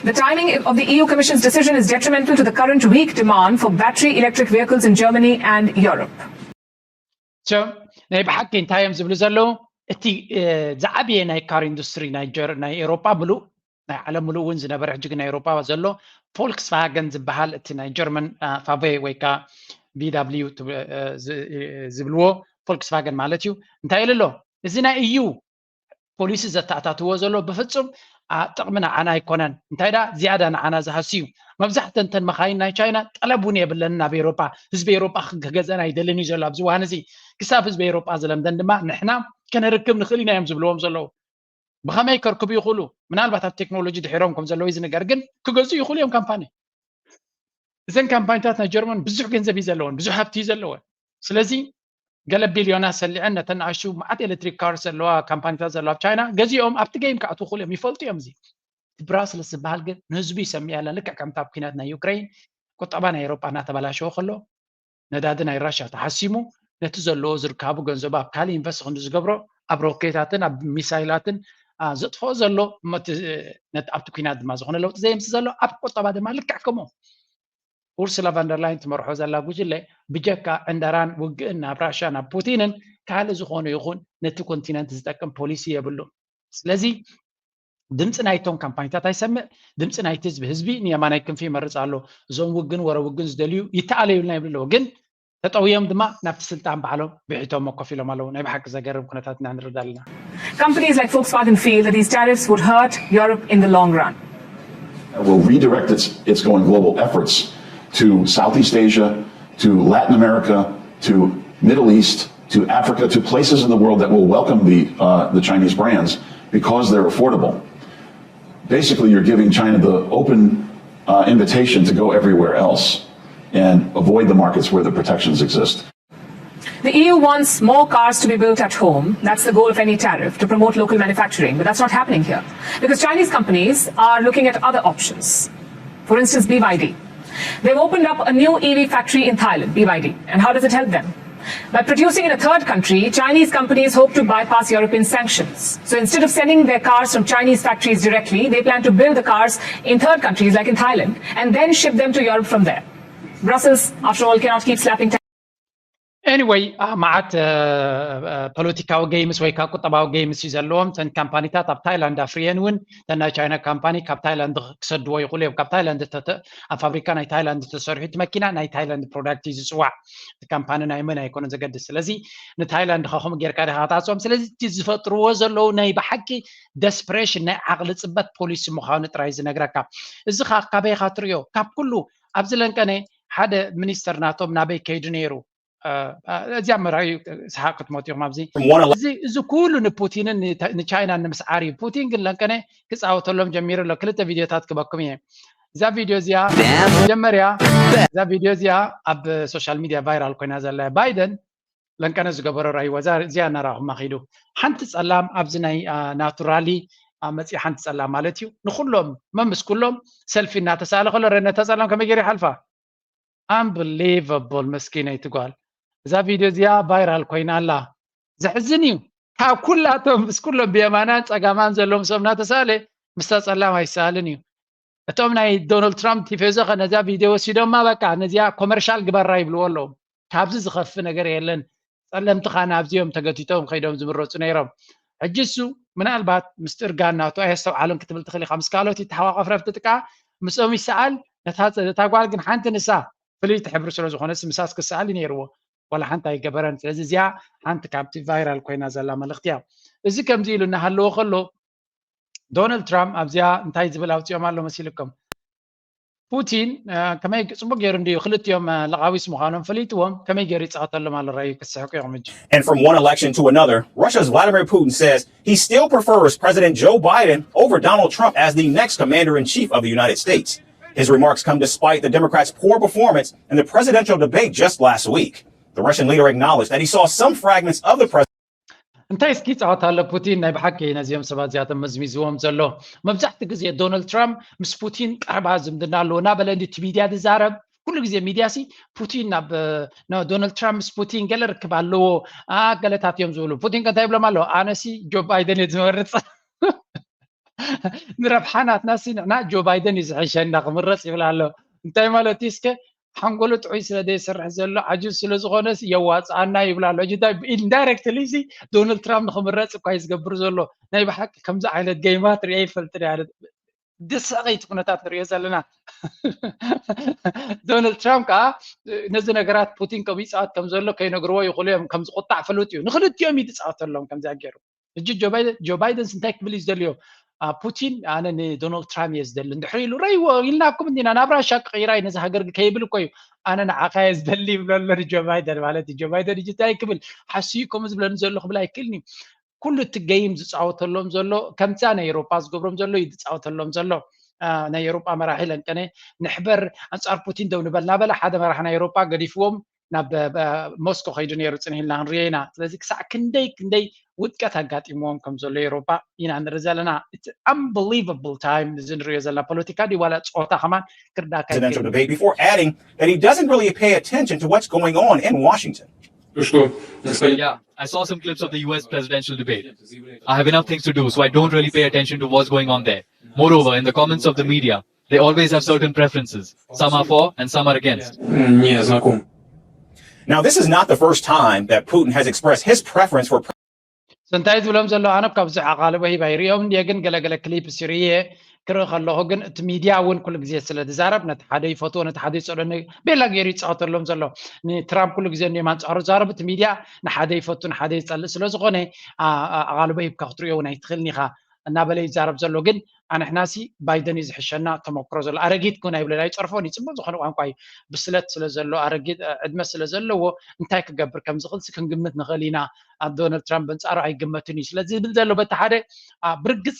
The timing of the E U Commission's decision is detrimental to the current weak demand for battery electric vehicles in Germany and Europe. So ናይ ብሓቂ እንታይ እዮም ዝብሉ ዘለዉ? እቲ ዝዓበየ ናይ ካር ኢንዱስትሪ ናይ ኤውሮጳ ምሉእ ናይ ዓለም ምሉእ እውን ዝነበረ ሕጂ ግን ናይ ኤውሮጳ ዘሎ ፎልክስቫገን ዝበሃል እቲ ናይ ጀርመን ፋቬ ወይ ከዓ ቢ ዳብሊዩ ዝብልዎ ፎልክስቫገን ማለት እዩ። እንታይ ኢሉ ኣሎ? እዚ ናይ እዩ ፖሊሲ ዘተኣታትዎ ዘሎ ብፍፁም ጥቕሚ ንዓና ኣይኮነን። እንታይ ዳ ዝያዳ ንዓና ዝሃሲ እዩ። መብዛሕተን እተን መኻይን ናይ ቻይና ጠለብ እውን የብለንን ኣብ ኤውሮጳ። ህዝቢ ኤውሮጳ ክገዘአን ኣይደልን እዩ ዘሎ ኣብዚ እዋን እዚ። ክሳብ ህዝቢ ኤውሮጳ ዝለምደን ድማ ንሕና ከነርክብ ንኽእል ኢና እዮም ዝብልዎም ዘለዉ። ብኸመይ ከርክቡ ይኽእሉ? ምናልባት ኣብ ቴክኖሎጂ ድሒሮም ከም ዘለዉ እዩ ዝንገር፣ ግን ክገዝኡ ይኽእሉ እዮም ካምፓኒ። እዘን ካምፓኒታት ናይ ጀርመን ብዙሕ ገንዘብ እዩ ዘለወን፣ ብዙሕ ሃብቲ እዩ ዘለወን። ስለዚ ገለ ቢልዮናት ሰሊዐን ነተን ንኣሽቱ መዓት ኤሌክትሪክ ካርስ ዘለዋ ካምፓኒታት ዘለዋ ኣብ ቻይና ገዚኦም ኣብቲ ጌም ክኣትዉ ይኽእሉ እዮም፣ ይፈልጡ እዮም። እዚ እቲ ብራስልስ ዝበሃል ግን ንህዝቡ ይሰምዕ ያለን። ልክዕ ከምቲ ኣብ ኲናት ናይ ዩክሬን ቁጠባ ናይ ኤውሮጳ እናተበላሸወ ከሎ ነዳዲ ናይ ራሻ ተሓሲሙ ነቲ ዘለዎ ዝርካቡ ገንዘቡ ኣብ ካልእ ኢንቨስት ክንዲ ዝገብሮ ኣብ ሮኬታትን ኣብ ሚሳይላትን ዘጥፍኦ ዘሎ ኣብቲ ኲናት ድማ ዝኾነ ለውጢ ዘየምፅእ ዘሎ ኣብ ቁጠባ ድማ ልክዕ ከምኡ ኡርሱላ ቫንደርላይን ትመርሖ ዘላ ጉጅለ ብጀካ ዕንደራን ውግእን ናብ ራሻ ናብ ፑቲንን ካልእ ዝኾነ ይኹን ነቲ ኮንቲነንት ዝጠቅም ፖሊሲ የብሉን። ስለዚ ድምፂ ናይቶም ካምፓኒታት ኣይሰምዕ፣ ድምፂ ናይቲ ህዝቢ ህዝቢ ንየማናይ ክንፊ ይመርፅ ኣሎ። እዞም ውግን ወረ ውግን ዝደልዩ ይተኣለዩልና ይብሉ ኣለዉ። ግን ተጠውዮም ድማ ናብቲ ስልጣን ባዕሎም ብሒቶሞ ኮፍ ኢሎም ኣለዉ። ናይ ብሓቂ ዘገርም ኩነታት ኢና ንርዳ ኣለና። Companies like Volkswagen feel that these tariffs would hurt Europe in the long run. Will redirect its, its going global efforts to Southeast Asia, to Latin America, to Middle East, to Africa, to places in the world that will welcome the, uh, the Chinese brands because they're affordable. Basically, you're giving China the open, uh, invitation to go everywhere else and avoid the markets where the protections exist. The E U wants more cars to be built at home. That's the goal of any tariff, to promote local manufacturing. But that's not happening here because Chinese companies are looking at other options. For instance, B Y D. They've opened up a new E V factory in Thailand, B Y D. And how does it help them? By producing in a third country, Chinese companies hope to bypass European sanctions. So instead of sending their cars from Chinese factories directly, they plan to build the cars in third countries like in Thailand and then ship them to Europe from there. Brussels, after all, cannot keep slapping Anyway, መዓት ፖለቲካዊ games ወይ ካብ ቁጠባዊ games እዩ ዘለዎም። ተን ካምፓኒታት ኣብ ታይላንድ ኣፍርየን እውን ተን ናይ ቻይና ካምፓኒ ካብ ታይላንድ ክሰድዎ ይኽእሉ እዮም። ካብ ታይላንድ ኣብ ፋብሪካ ናይ ታይላንድ ተሰሪሑ እቲ መኪና ናይ ታይላንድ product እዩ ዝፅዋዕ። እቲ ካምፓኒ ናይ መን ኣይኮነ ዘገድስ። ስለዚ ንታይላንድ ኸ ከምኡ ጌርካ ዲኻ ክትዓፅዎም? ስለዚ እቲ ዝፈጥርዎ ዘለዉ ናይ ብሓቂ desperation ናይ ዓቕሊ ፅበት ፖሊሲ ምዃኑ ጥራይ ዝነግረካ። እዚ ኸ ካበይ ኢኻ ትርእዮ? ካብ ኩሉ ኣብዚ ለንቀነ ሓደ ሚኒስተር ናቶም ናበይ ከይዱ ነይሩ? እዚኣ መርኣዩ ሰሓቕ ክትመቱ ኢኹም ኣብዚ። እዚ ኩሉ ንፑቲንን ንቻይናን ንምስዓር እዩ። ፑቲን ግን ለንቀነ ክፃወተሎም ጀሚሩ ኣሎ። ክልተ ቪድዮታት ክበኩም እየ። እዛ ቪድዮ እዚኣ መጀመርያ እዛ ቪድዮ እዚኣ ኣብ social media viral ኮይና ዘላ ባይደን ለንቀነ ዝገበሮ ራይዋ እዚኣ እናረኣኹማ ኪዱ። ሓንቲ ፀላም ኣብዚ ናይ ናቱ ራሊ መፅኢ ሓንቲ ፀላም ማለት እዩ ንኩሎም መምስ ኩሎም ሰልፊ እናተሳእለ ከሎ ረነታ ፀላም ከመይ ገይሩ ይሓልፋ? Unbelievable መስኪነይቲ ጓል። እዛ ቪድዮ እዚኣ viral ኮይና ኣላ። ዘሕዝን እዩ። ካብ ኩላቶም ምስ ኩሎም ብየማናን ፀጋማን ዘለዉ ምስኦም እናተሳእለ ምስታ ፀላም ኣይሰኣልን እዩ። እቶም ናይ ዶናልድ ትራምፕ ቲፌዞ ከ ነዛ ቪድዮ ወሲዶማ በቃ ነዚኣ ኮመርሻል ግበራ ይብልዎ ኣለዉ። ካብዚ ዝኸፊ ነገር የለን። ፀለምቲ ኻን ኣብዚኦም ተገቲቶም ከይዶም ዝምረፁ ነይሮም። ሕጂ እሱ ምናልባት ምስጢር ጋን ናቱ ኣየስተውዓልን ክትብል ትኽእል ኢኻ። ምስ ካልኦት ይተሓቋቐፍ ረብቲ ጥቃ ምስኦም ይሰኣል። ነታ ጓል ግን ሓንቲ ንሳ ፍልይቲ ሕብሪ ስለ ዝኾነስ ምሳስ ክሰኣል እዩ ነይርዎ። ዋላ ሓንቲ ኣይገበረን። ስለዚ እዚኣ ሓንቲ ካብቲ viral ኮይና ዘላ መልእኽቲ እያ። እዚ ከምዚ ኢሉ እናሃለወ ከሎ ዶናልድ ትራምፕ ኣብዚኣ እንታይ ዝብል ኣውፂኦም ኣሎ መሲልኩም? ፑቲን ከመይ ፅቡቅ ገይሩ እንድዩ ክልቲኦም ለቃዊስ ምዃኖም ፈሊጥዎም ከመይ ገይሩ ይፃወተሎም ኣሎ ረኣዩ ክትስሕቁ ኢኹም ሕጂ። And from one election to another, Russia's Vladimir Putin says he still prefers President Joe Biden over Donald Trump as the next commander in chief of the United States. His remarks come despite the Democrats' poor performance in the presidential debate just last week. The Russian leader acknowledged that he saw some fragments of the president's እንታይ እስኪ ይፃወት ኣሎ ፑቲን ናይ ብሓቂ ነዚኦም ሰባት እዚኣቶም መዝሚዝዎም ዘሎ። መብዛሕትኡ ግዜ ዶናልድ ትራምፕ ምስ ፑቲን ቀረባ ዝምድና ኣለዎ እናበለ እንዲ እቲ ሚድያ ዝዛረብ። ኩሉ ግዜ ሚድያ ሲ ፑቲን ናብ ዶናልድ ትራምፕ ምስ ፑቲን ገለ ርክብ ኣለዎ ገለታት እዮም ዝብሉ። ፑቲን ከ እንታይ ይብሎም ኣለዎ? ኣነ ሲ ጆ ባይደን እየ ዝመርፅ። ንረብሓ ናትና ሲ ንሕና ጆ ባይደን እዩ ዝሕሸና ክምረፅ ይብል ኣሎ። እንታይ ማለት እዩ እስከ ሓንጎሉ ጥዑይ ስለ ዘይሰርሕ ዘሎ ዓጁዝ ስለ ዝኾነስ የዋፅኣና ይብላ ኣሎ። ሕጂ እንታይ indirectly ሲ ዶናልድ ትራምፕ ንኽምረፅ እኳ እዩ ዝገብር ዘሎ። ናይ ብሓቂ ከምዚ ዓይነት ጌማት ሪአ ይፈልጥን እየ ኣነ። ደስ ዘሰሕቕ ኩነታት ንሪኦ ዘለና። ዶናልድ ትራምፕ ከዓ ነዚ ነገራት ፑቲን ከምኡ ይፃወት ከም ዘሎ ከይነግርዎ ይኽእሉ እዮም። ከም ዝቁጣዕ ፍሉጥ እዩ። ንክልቲኦም እዩ ዝፃወተሎም ከምዚኣ ገይሩ። ሕጂ ጆ ባይደን ጆ ባይደንስ እንታይ ክብል እዩ ዝደልዮ? ፑቲን ኣነ ንዶናልድ ትራምፕ እየ ዝደሊ እንድሕር ኢሉ ረይዎ ኢልናኩም እንዲና ናብ ራሻ ክቕይራ እዩ ነዚ ሃገር ከይብል እኮ እዩ። ኣነ ንዓኻ እየ ዝደሊ ይብሎ ኣሎ ንጆ ባይደን ማለት እዩ። ጆ ባይደን ሕጂ እንታይ ክብል ሓስዩ ከምኡ ዝብለኒ ዘሎ ክብል ኣይክእልን እዩ። ኩሉ እቲ ገይም ዝፃወተሎም ዘሎ ከምዛ ናይ ኤሮጳ ዝገብሮም ዘሎ እዩ ዝፃወተሎም ዘሎ። ናይ ኤሮጳ መራሒ ለንቀነ ንሕበር ኣንፃር ፑቲን ደው ንበል እናበለ ሓደ መራሒ ናይ ኤሮጳ ገዲፍዎም ናብ ሞስኮ ከይዱ ነይሩ ፅንሕ ኢልና ክንሪኦ ኢና። ስለዚ ክሳዕ ክንደይ ክንደይ ውድቀት ኣጋጢምዎም ከም ዘሎ ኤሮጳ ኢና ንርኢ ዘለና። It's unbelievable time እዚ ንሪኦ ዘለና ፖለቲካ ድዩ ዋላ ፀወታ ከማን ክርዳካ presidential debate before adding that he doesn't really pay attention to what's going on in Washington. Yeah, I saw some clips of the U S presidential debate. I have enough things to do, so I don't really pay attention to what's going on there. Moreover, in the comments of the media, they always have certain preferences. Some are for and some are against. Не знаком. Now, this is not the first time that Putin has expressed his preference for እንታይ ዝብሎም ዘሎ ኣነ ካብ ብዙሕ ኣቓልቦ ሂባ ይሪኦም እንድየ ግን ገለገለ ክሊፕ ስርየ ክርኢ ከለኹ ግን እቲ ሚድያ እውን ኩሉ ግዜ ስለ ዝዛረብ ነቲ ሓደ ይፈትዎ ነቲ ሓደ ይፀልኦ ቤላ ገይሩ ይፃወተሎም ዘሎ። ንትራምፕ ኩሉ ግዜ እንዲዮም ኣንፃሩ ዝዛረቡ እቲ ሚድያ ንሓደ ይፈቱ ንሓደ ይፀልእ ስለ ዝኾነ ኣቓልቦ ሂብካ ክትሪኦ እውን ኣይትኽእልን ኢኻ። እናበለ ይዛረብ ዘሎ። ግን ኣንሕናሲ ባይደን እዩ ዝሕሸና ተመክሮ ዘሎ። ኣረጊት ግን ኣይብለን፣ ኣይፀርፎን እዩ። ፅቡቅ ዝኾነ ቋንቋ እዩ። ብስለት ስለ ዘሎ፣ ኣረጊት ዕድመ ስለ ዘለዎ እንታይ ክገብር ከም ዝኽእል ክንግምት ንኽእል ኢና። ኣብ ዶናልድ ትራምፕ በንፃሩ ኣይግመትን እዩ። ስለዚ ዝብል ዘሎ በቲ ሓደ ብርግፅ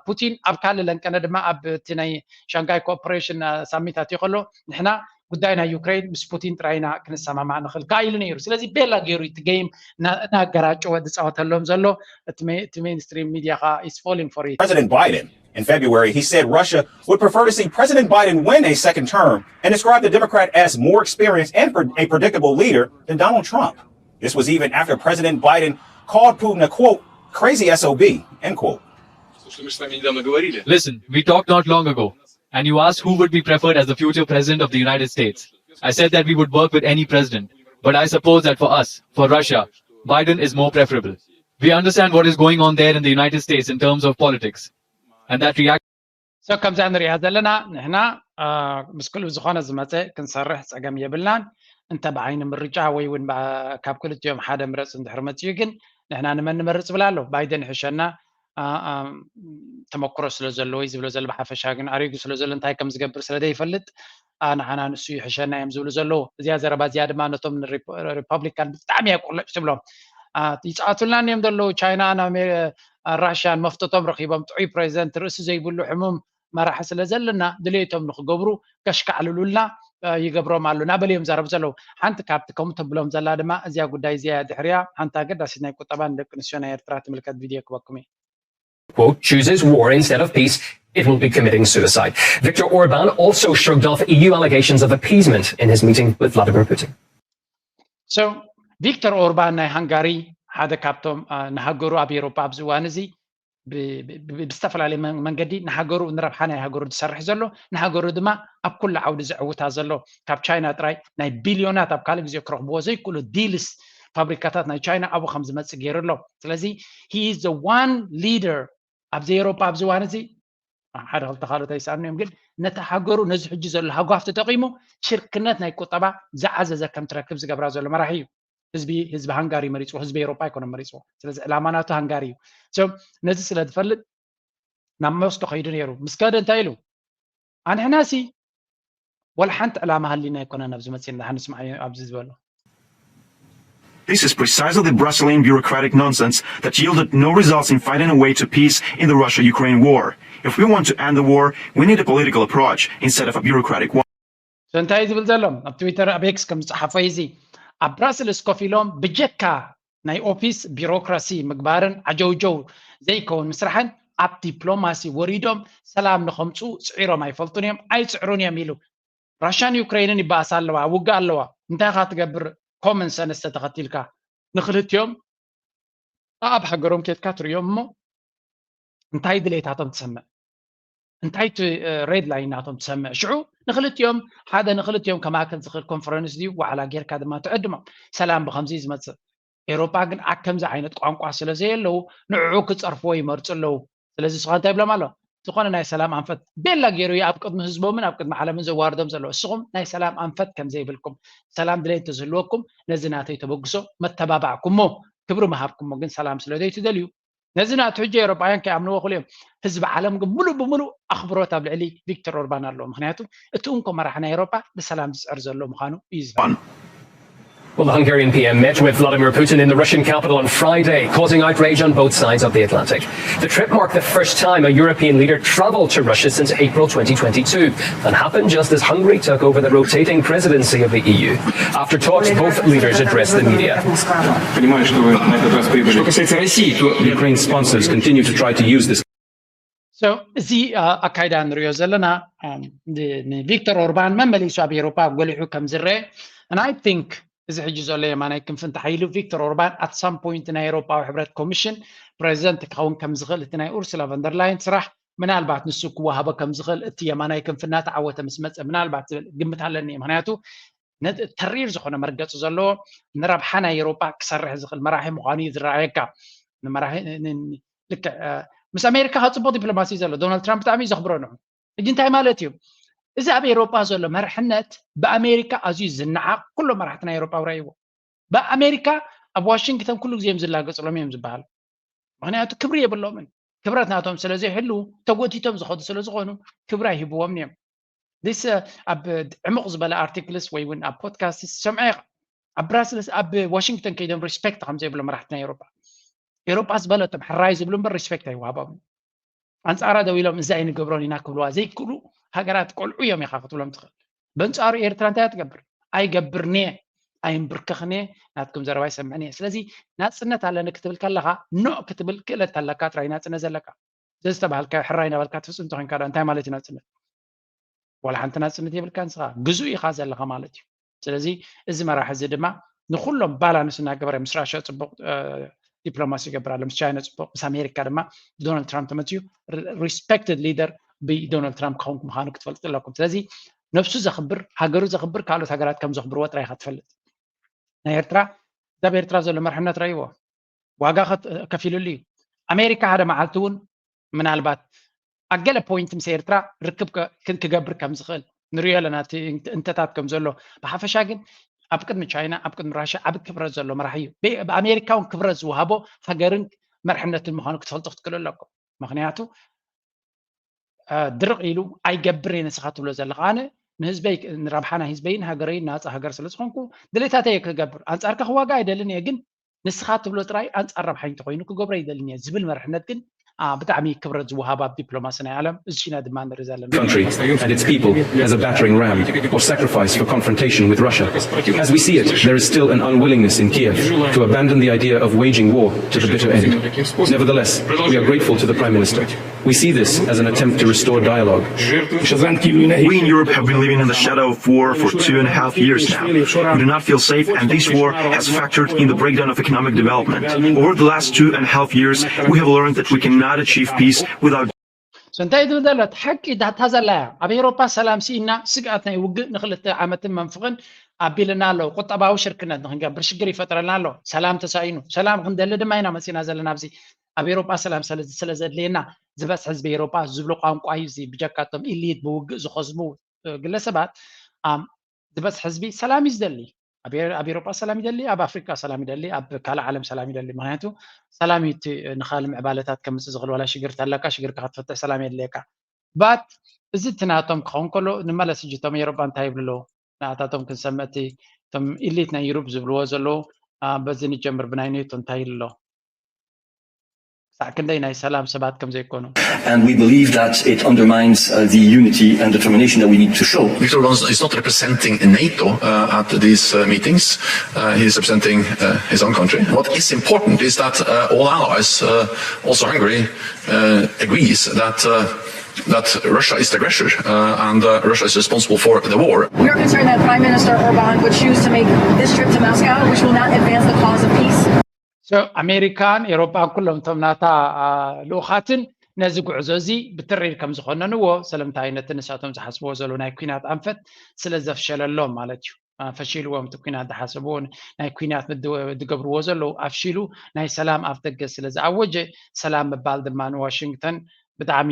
ፑቲን ኣብ ካልእ ለንቀነ ድማ ኣብ እቲ ናይ ሻንጋይ ኮኦፕሬሽን ሳሚት ኣትዩ ከሎ ንሕና ጉዳይ ናይ ዩክሬን ምስ ፑቲን ጥራይ ኢና ክንሰማማዕ ንኽእል ከኣ ኢሉ ነይሩ። ስለዚ ቤላ ገይሩ እቲ ገይም እናገራጨወ ዝፃወተሎም ዘሎ እቲ ሜንስትሪም ሚድያ ከዓ is falling for it. President Biden. In February, he said Russia would prefer to see President Biden win a second term and described the Democrat as more experienced and a predictable leader than Donald Trump. This was even after President Biden called Putin a quote, crazy S O B, end quote. Listen, we talked not long ago, and you asked who would be preferred as the future president of the United States. I said that we would work with any president, but I suppose that for us, for Russia, Biden is more preferable. We understand what is going on there in the United States in terms of politics, and that reaction. So ከምዛ ንሪኣ ዘለና ንሕና ምስ ክልኡ ዝኾነ ዝመፀ ክንሰርሕ ፀገም የብልናን። እንተ ብዓይኒ ምርጫ ወይ እውን ካብ ክልቲኦም ሓደ ምረፅ እንድሕር መፅኡ ግን ንሕና ንመን ንመርፅ ብላ ኣሎ። ባይደን ይሕሸና ተመክሮ ስለ ዘለዎ እዩ ዝብሎ ዘሎ። ብሓፈሻ ግን ኣሪጉ ስለ ዘሎ እንታይ ከም ዝገብር ስለ ዘይፈልጥ ንዓና ንሱ ይሕሸና እዮም ዝብሉ ዘለዉ። እዚኣ ዘረባ እዚኣ ድማ ነቶም ሪፐብሊካን ብጣዕሚ እያ ቁልጭ ትብሎም። ይፃወቱልና እዮም ዘለዉ። ቻይናን ራሽያን መፍጠጦም ረኺቦም ጥዑይ ፕሬዚደንት ርእሲ ዘይብሉ ሕሙም መራሒ ስለ ዘለና ድሌቶም ንክገብሩ ከሽካዕልሉልና ይገብሮም ኣሎ እናበሉ እዮም ዘረብ ዘለዉ። ሓንቲ ካብቲ ከምኡ ተብሎም ዘላ ድማ እዚኣ ጉዳይ እዚኣ እያ ድሕሪያ። ሓንቲ ኣገዳሲት ናይ ቁጠባን ደቂ ኣንስትዮ ናይ ኤርትራ ትምልከት ቪድዮ ክበኩም እዩ። Quote, chooses war instead of peace, it will be committing suicide. Viktor Orban also shrugged off E U allegations of appeasement in his meeting with Vladimir Putin. So ቪክተር ኦርባን ናይ ሃንጋሪ ሓደ ካብቶም ንሃገሩ ኣብ ኤሮፓ ኣብዚ እዋን እዚ ብዝተፈላለየ መንገዲ ንሃገሩ ንረብሓ ናይ ሃገሩ ዝሰርሕ ዘሎ ንሃገሩ ድማ ኣብ ኩሉ ዓውዲ ዘዕውታ ዘሎ ካብ ቻይና ጥራይ ናይ ቢልዮናት ኣብ ካልእ ግዜ ክረኽብዎ ዘይክእሉ ዲልስ ፋብሪካታት ናይ ቻይና ኣብኡ ከም ዝመፅእ ገይሩ ኣሎ። ስለዚ he is the one leader ኣብዚ ኤሮፓ ኣብዚ እዋን እዚ ሓደ ክልተ ካልኦት ኣይሰኣኑ እዮም ግን ነቲ ሃገሩ ነዚ ሕጂ ዘሎ ሃጓፍ ተጠቂሙ ሽርክነት ናይ ቁጠባ ዝዓዘዘ ከም ትረክብ ዝገብራ ዘሎ መራሒ እዩ። ህዝቢ ህዝቢ ሃንጋሪ መሪፅዎ ህዝቢ ኤሮፓ ኣይኮነ መሪፅዎ። ስለዚ ዕላማ ናቱ ሃንጋሪ እዩ። ነዚ ስለ ዝፈልጥ ናብ ሞስኮ ከይዱ ነይሩ። ምስ ከደ እንታይ ኢሉ ኣንሕናሲ ወላ ሓንቲ ዕላማ ሃሊና ኣይኮነን ኣብዚ መፂና ንስማዕ ኣብዚ ዝበሎ። This is precisely the bristling bureaucratic nonsense that yielded no results in finding a way to peace in the Russia-Ukraine war. If we want to end the war, we need a political approach instead of a bureaucratic one. So እንታይ ዝብል ዘሎ ኣብ ትዊተር ኣብ ኤክስ ከም ዝፀሓፎ እዚ ኣብ ብራስልስ ኮፍ ኢሎም ብጀካ ናይ ኦፊስ ቢሮክራሲ ምግባርን ዓጀውጀው ዘይከውን ምስራሕን ኣብ ዲፕሎማሲ ወሪዶም ሰላም ንኸምፅኡ ፅዒሮም ኣይፈልጡን እዮም ኣይፅዕሩን እዮም ኢሉ። ራሻን ዩክሬንን ይበኣሳ ኣለዋ፣ ውግእ ኣለዋ። እንታይ ኻ ትገብር? ኮመን ሰንስ ተተኸቲልካ ንክልቲኦም ኣብ ሃገሮም ኬድካ ትሪኦም እሞ እንታይ ድሌታቶም ትሰምዕ? እንታይ እቲ ሬድ ላይን ናቶም ትሰምዕ? ሽዑ ንክልቲኦም ሓደ ንክልቲኦም ከማክል ዝኽእል ኮንፈረንስ ድዩ ዋዕላ ጌርካ ድማ ትዕድሞም። ሰላም ብከምዚ ዝመፅእ ኤሮጳ ግን ኣብ ከምዚ ዓይነት ቋንቋ ስለ ዘየለዉ ንዕዑ ክፀርፍዎ ይመርፁ ኣለዉ። ስለዚ ስኻ እንታይ ይብሎም ኣሎ? ዝኾነ ናይ ሰላም ኣንፈት ቤላ ገይሩ እዩ ኣብ ቅድሚ ህዝቦምን ኣብ ቅድሚ ዓለምን ዘዋርዶም ዘሎ። እስኹም ናይ ሰላም ኣንፈት ከም ዘይብልኩም፣ ሰላም ድሌት እንተዝህልወኩም ነዚ ናተይ ተበግሶ መተባባዕኩሞ፣ ክብሪ ምሃብኩሞ፣ ግን ሰላም ስለ ዘይትደልዩ ነዚ ናቱ ሕጂ ኤሮጳውያን ከይኣምንዎ ክእሉ እዮም። ህዝቢ ዓለም ግን ሙሉእ ብሙሉእ ኣኽብሮት ኣብ ልዕሊ ቪክተር ኦርባን ኣለዎ። ምክንያቱ እቲ እንኮ መራሒ ናይ ኤሮጳ ንሰላም ዝፅዕር ዘሎ ምዃኑ እዩ ዝፈልጥ። Well, the Hungarian P M met with Vladimir Putin in the Russian capital on Friday, causing outrage on both sides of the Atlantic. The trip marked the first time a European leader traveled to Russia since April twenty twenty-two and happened just as Hungary took over the rotating presidency of the E U. After talks, both leaders addressed the media. Понимаю, что вы на этот раз прибыли. Что касается России, то Ukraine's sponsors continue to try to use this So እዚ ኣካይዳ ንሪኦ ዘለና ንቪክተር ኦርባን መመሊሱ ኣብ ኤሮፓ ጎሊሑ ከም ዝረአ and I think እዚ ሕጂ ዘሎ የማናይ ክንፊ እንተሓይሉ ቪክተር ኦርባን at some point ናይ ኤሮፓዊ ሕብረት ኮሚሽን ፕሬዚደንት ክኸውን ከም ዝኽእል እቲ ናይ ኡርሱላ ቨንደርላይን ስራሕ ምናልባት ንሱ ክወሃቦ ከም ዝኽእል እቲ የማናይ ክንፊ እናተዓወተ ምስ መፀ ምናልባት ዝብል ግምት ኣለኒ። ምክንያቱ ተሪር ዝኾነ መርገፂ ዘለዎ ንረብሓ ናይ ኤሮፓ ክሰርሕ ዝኽእል መራሒ ምዃኑ እዩ ዝረኣየካ። ልክዕ ምስ ኣሜሪካ ካብ ፅቡቅ ዲፕሎማሲ ዘሎ ዶናልድ ትራምፕ ብጣዕሚ እዩ ዘኽብሮ ንዑ። ሕጂ እንታይ ማለት እዩ? እዚ ኣብ ኤሮጳ ዘሎ መርሕነት ብኣሜሪካ ኣዝዩ ዝነዓቕ ኩሎም መራሕቲ ናይ ኤሮጳ ውራይዎ። ብኣሜሪካ ኣብ ዋሽንግተን ኩሉ ግዜ እዮም ዝላገፅሎም እዮም ዝበሃል። ምክንያቱ ክብሪ የብሎምን። ክብረት ናቶም ስለ ዘይሕልው ተጎቲቶም ዝኸዱ ስለ ዝኾኑ ክብሪ ኣይህብዎም እዮም። ስ ኣብ ዕሙቕ ዝበለ ኣርቲክልስ ወይ እውን ኣብ ፖድካስት ሰምዐ ኢኻ ኣብ ብራስልስ ኣብ ዋሽንግተን ከይዶም ሪስፔክት ከም ዘይብሎ መራሕቲ ናይ ኤሮጳ ኤሮጳ ዝበለቶም ሕራይ ዝብሉ እምበር ሪስፔክት ኣይዋሃቦም። ኣንጻራ ደው ኢሎም እዚ ኣይንገብሮን ኢና ክብልዋ ዘይክእሉ ሃገራት ቆልዑ እዮም ኢኻ ክትብሎም ትኽእል። በንጻሩ ኤርትራ እንታይ ትገብር? ኣይገብርንየ ኣይንብርከኽንየ ናትኩም ዘረባ ይሰምዕንየ። ስለዚ ናጽነት ኣለኒ ክትብል ከለኻ ኖእ ክትብል ክእለት ኣለካ ጥራይ ናጽነት ዘለካ። ዘዝተባሃልካዮ ሕራይ እናበልካ ትፍጽም እንተኾይንካ እንታይ ማለት እዩ ናጽነት? ዋላ ሓንቲ ናጽነት የብልካ ንስኻ ግዙእ ኢኻ ዘለኻ ማለት እዩ። ስለዚ እዚ መራሒ እዚ ድማ ንኩሎም ባላንስ እናገበረ ምስ ራሽያ ፅቡቅ ዲፕሎማሲ ይገብር ኣሎ፣ ምስ ቻይና ፅቡቅ፣ ምስ ኣሜሪካ ድማ ዶናልድ ትራምፕ ተመፅዩ ሪስፔክትድ ሊደር ብዶናልድ ትራምፕ ክኸውን ምዃኑ ክትፈልጡ ኣለኩም። ስለዚ ነብሱ ዘኽብር ሃገሩ ዘኽብር ካልኦት ሃገራት ከም ዘኽብርዎ ጥራይ ኢኻ ትፈልጥ። ናይ ኤርትራ እዛ ኣብ ኤርትራ ዘሎ መርሕነት ረይዎ ዋጋ ከፊሉሉ እዩ። ኣሜሪካ ሓደ መዓልቲ እውን ምናልባት ኣብ ገለ ፖይንት ምስ ኤርትራ ርክብ ክገብር ከም ዝኽእል ንሪኦ ኣለና፣ እቲ እንተታት ከም ዘሎ። ብሓፈሻ ግን ኣብ ቅድሚ ቻይና ኣብ ቅድሚ ራሽያ ዓቢ ክብረት ዘሎ መራሒ እዩ። ብኣሜሪካ እውን ክብረት ዝወሃቦ ሃገርን መርሕነትን ምዃኑ ክትፈልጡ ክትክእሉ ኣለኩም። ምክንያቱ ድርቕ ኢሉ ኣይገብር እየ ንስኻ ትብሎ ዘለኻ ኣነ ንህዝበይ ንረብሓ ናይ ህዝበይን ሃገረይን ናፃ ሃገር ስለ ዝኾንኩ ድሌታተይ ክገብር ኣንፃርካ ክዋጋ ኣይደልን እየ ግን ንስኻ ትብሎ ጥራይ ኣንፃር ረብሓይ እንተኮይኑ ክገብሮ ይደልን እየ ዝብል መርሕነት ግን ብጣዕሚ ክብረት ዝወሃብ ኣብ ዲፕሎማሲ ናይ ዓለም እዚ ኢና ድማ ንርኢ ዘለና። country and its people as a battering ram or sacrifice for confrontation with Russia. As we see it, there is still an unwillingness in Kiev to abandon the idea of waging war to the bitter end. Nevertheless, we are grateful to the Prime Minister. We see this as an attempt to restore dialogue. We in Europe have been living in the shadow of war for two and a half years now. We do not feel safe, and this war has factored in the breakdown of economic development. Over the last two and a half years, we have learned that we cannot achieve peace without እንታይ ትብል ዘሎ ሓቂ ዳታ ዘላ እያ። ኣብ ኤሮፓ ሰላም ስኢና ስግኣት ናይ ውግእ ንክልተ ዓመትን መንፍቕን ኣቢልና ኣሎ። ቁጠባዊ ሽርክነት ንክንገብር ሽግር ይፈጥረልና ኣሎ። ሰላም ተሳኢኑ ሰላም ክንደሊ ድማ ኢና መፂና ዘለና ኣብዚ ኣብ ኤሮጳ ሰላም ስለ ዘድልየና ዝበዝሕ ህዝቢ ኤሮጳ ዝብሎ ቋንቋ እዩ እዚ ብጀካ እቶም ኢሊት ብውግእ ዝኸዝሙ ግለሰባት ዝበዝሕ ህዝቢ ሰላም እዩ ዝደሊ ኣብ ኤሮጳ ሰላም ይደሊ ኣብ ኣፍሪካ ሰላም ይደሊ ኣብ ካልእ ዓለም ሰላም ይደሊ ምክንያቱ ሰላም እዩ እቲ ንካልእ ምዕባለታት ከምፅእ ዝኽእል ዋላ ሽግር ተለካ ሽግርካ ክትፈትሕ ሰላም የድልየካ but እዚ እቲ ናቶም ክኸውን ከሎ ንመለስ ሕጂ እቶም ኤሮጳ እንታይ ይብሉ ኣለዉ ንኣታቶም ክንሰምዕ እቲ እቶም ኢሊት ናይ ዩሩፕ ዝብልዎ ዘለዉ በዚ ንጀምር ብናይ ኔቶ እንታይ ኢሉ ኣሎ ክሳዕ ክንደይ ናይ ሰላም ሰባት ከም ዘይኮኑ And we believe that it undermines uh, the unity and determination that we need to show. Viktor Orbán is not representing NATO uh, at these uh, meetings. Uh, he is representing uh, his own country. What is important is that uh, all allies, uh, also Hungary, uh, agrees that uh, that Russia is the aggressor uh, and uh, Russia is responsible for the war. We are concerned that Prime Minister Orban would choose to make this trip to Moscow, which will not advance the cause of peace. ኣሜሪካን ኤሮፓን ኩሎም እቶም ናታ ልኡኻትን ነዚ ጉዕዞ እዚ ብትሪር ከም ዝኾነንዎ ስለምንታይ ነቲ ንሳቶም ዝሓስብዎ ዘለዉ ናይ ኩናት ኣንፈት ስለ ዘፍሸለሎም ማለት እዩ ፈሺልዎም እቲ ኩናት ዝሓሰብዎ ናይ ኩናት ዝገብርዎ ዘለዉ ኣፍሺሉ ናይ ሰላም ኣፍ ደገ ስለ ዝኣወጀ ሰላም ምባል ድማ ንዋሽንግተን ብጣዕሚ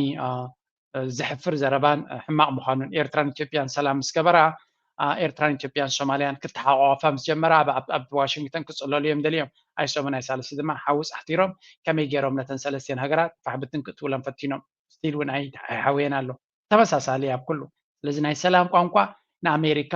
ዘሕፍር ዘረባን ሕማቕ ምዃኑን ኤርትራን ኢትዮጵያን ሰላም ምስ ገበራ ኤርትራን ኢትዮጵያን ሶማልያን ክተሓቋቋፋ ምስ ጀመራ ኣብ ዋሽንግተን ክፅለሉ እዮም ደልዮም ኣይሶምን ኣይሳልሲ ድማ ሓዊ ፃሕቲሮም ከመይ ገይሮም ነተን ሰለስቲን ሃገራት ፋሕብትን ክእትውለን ፈቲኖም ስቲል እውን ኣይሓወየን ኣሎ ተመሳሳሊ ኣብ ኩሉ ስለዚ ናይ ሰላም ቋንቋ ንኣሜሪካ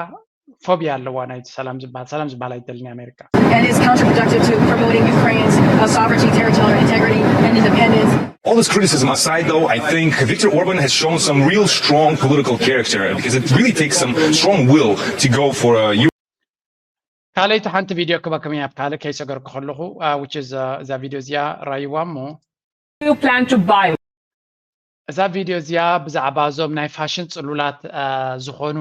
ፎቢያ ኣለዋ ናይ ሰላም ዝበሃል ሰላም ዝበሃል ኣይደልን ኣሜሪካ and is counterproductive to promoting Ukraine's uh, sovereignty, territorial integrity, and independence. All this criticism aside, though, I think Viktor Orban has shown some real strong political character because it really takes some strong will to go for a. ካልኣይቲ ሓንቲ ቪድዮ ክበኩም እያ ኣብ ካልእ ከይሰገርኩ ከለኹ which is እዛ ቪድዮ እዚኣ ራይዋ እሞ you plan to buy እዛ ቪድዮ እዚኣ ብዛዕባ እዞም ናይ ፋሽን ፅሉላት ዝኾኑ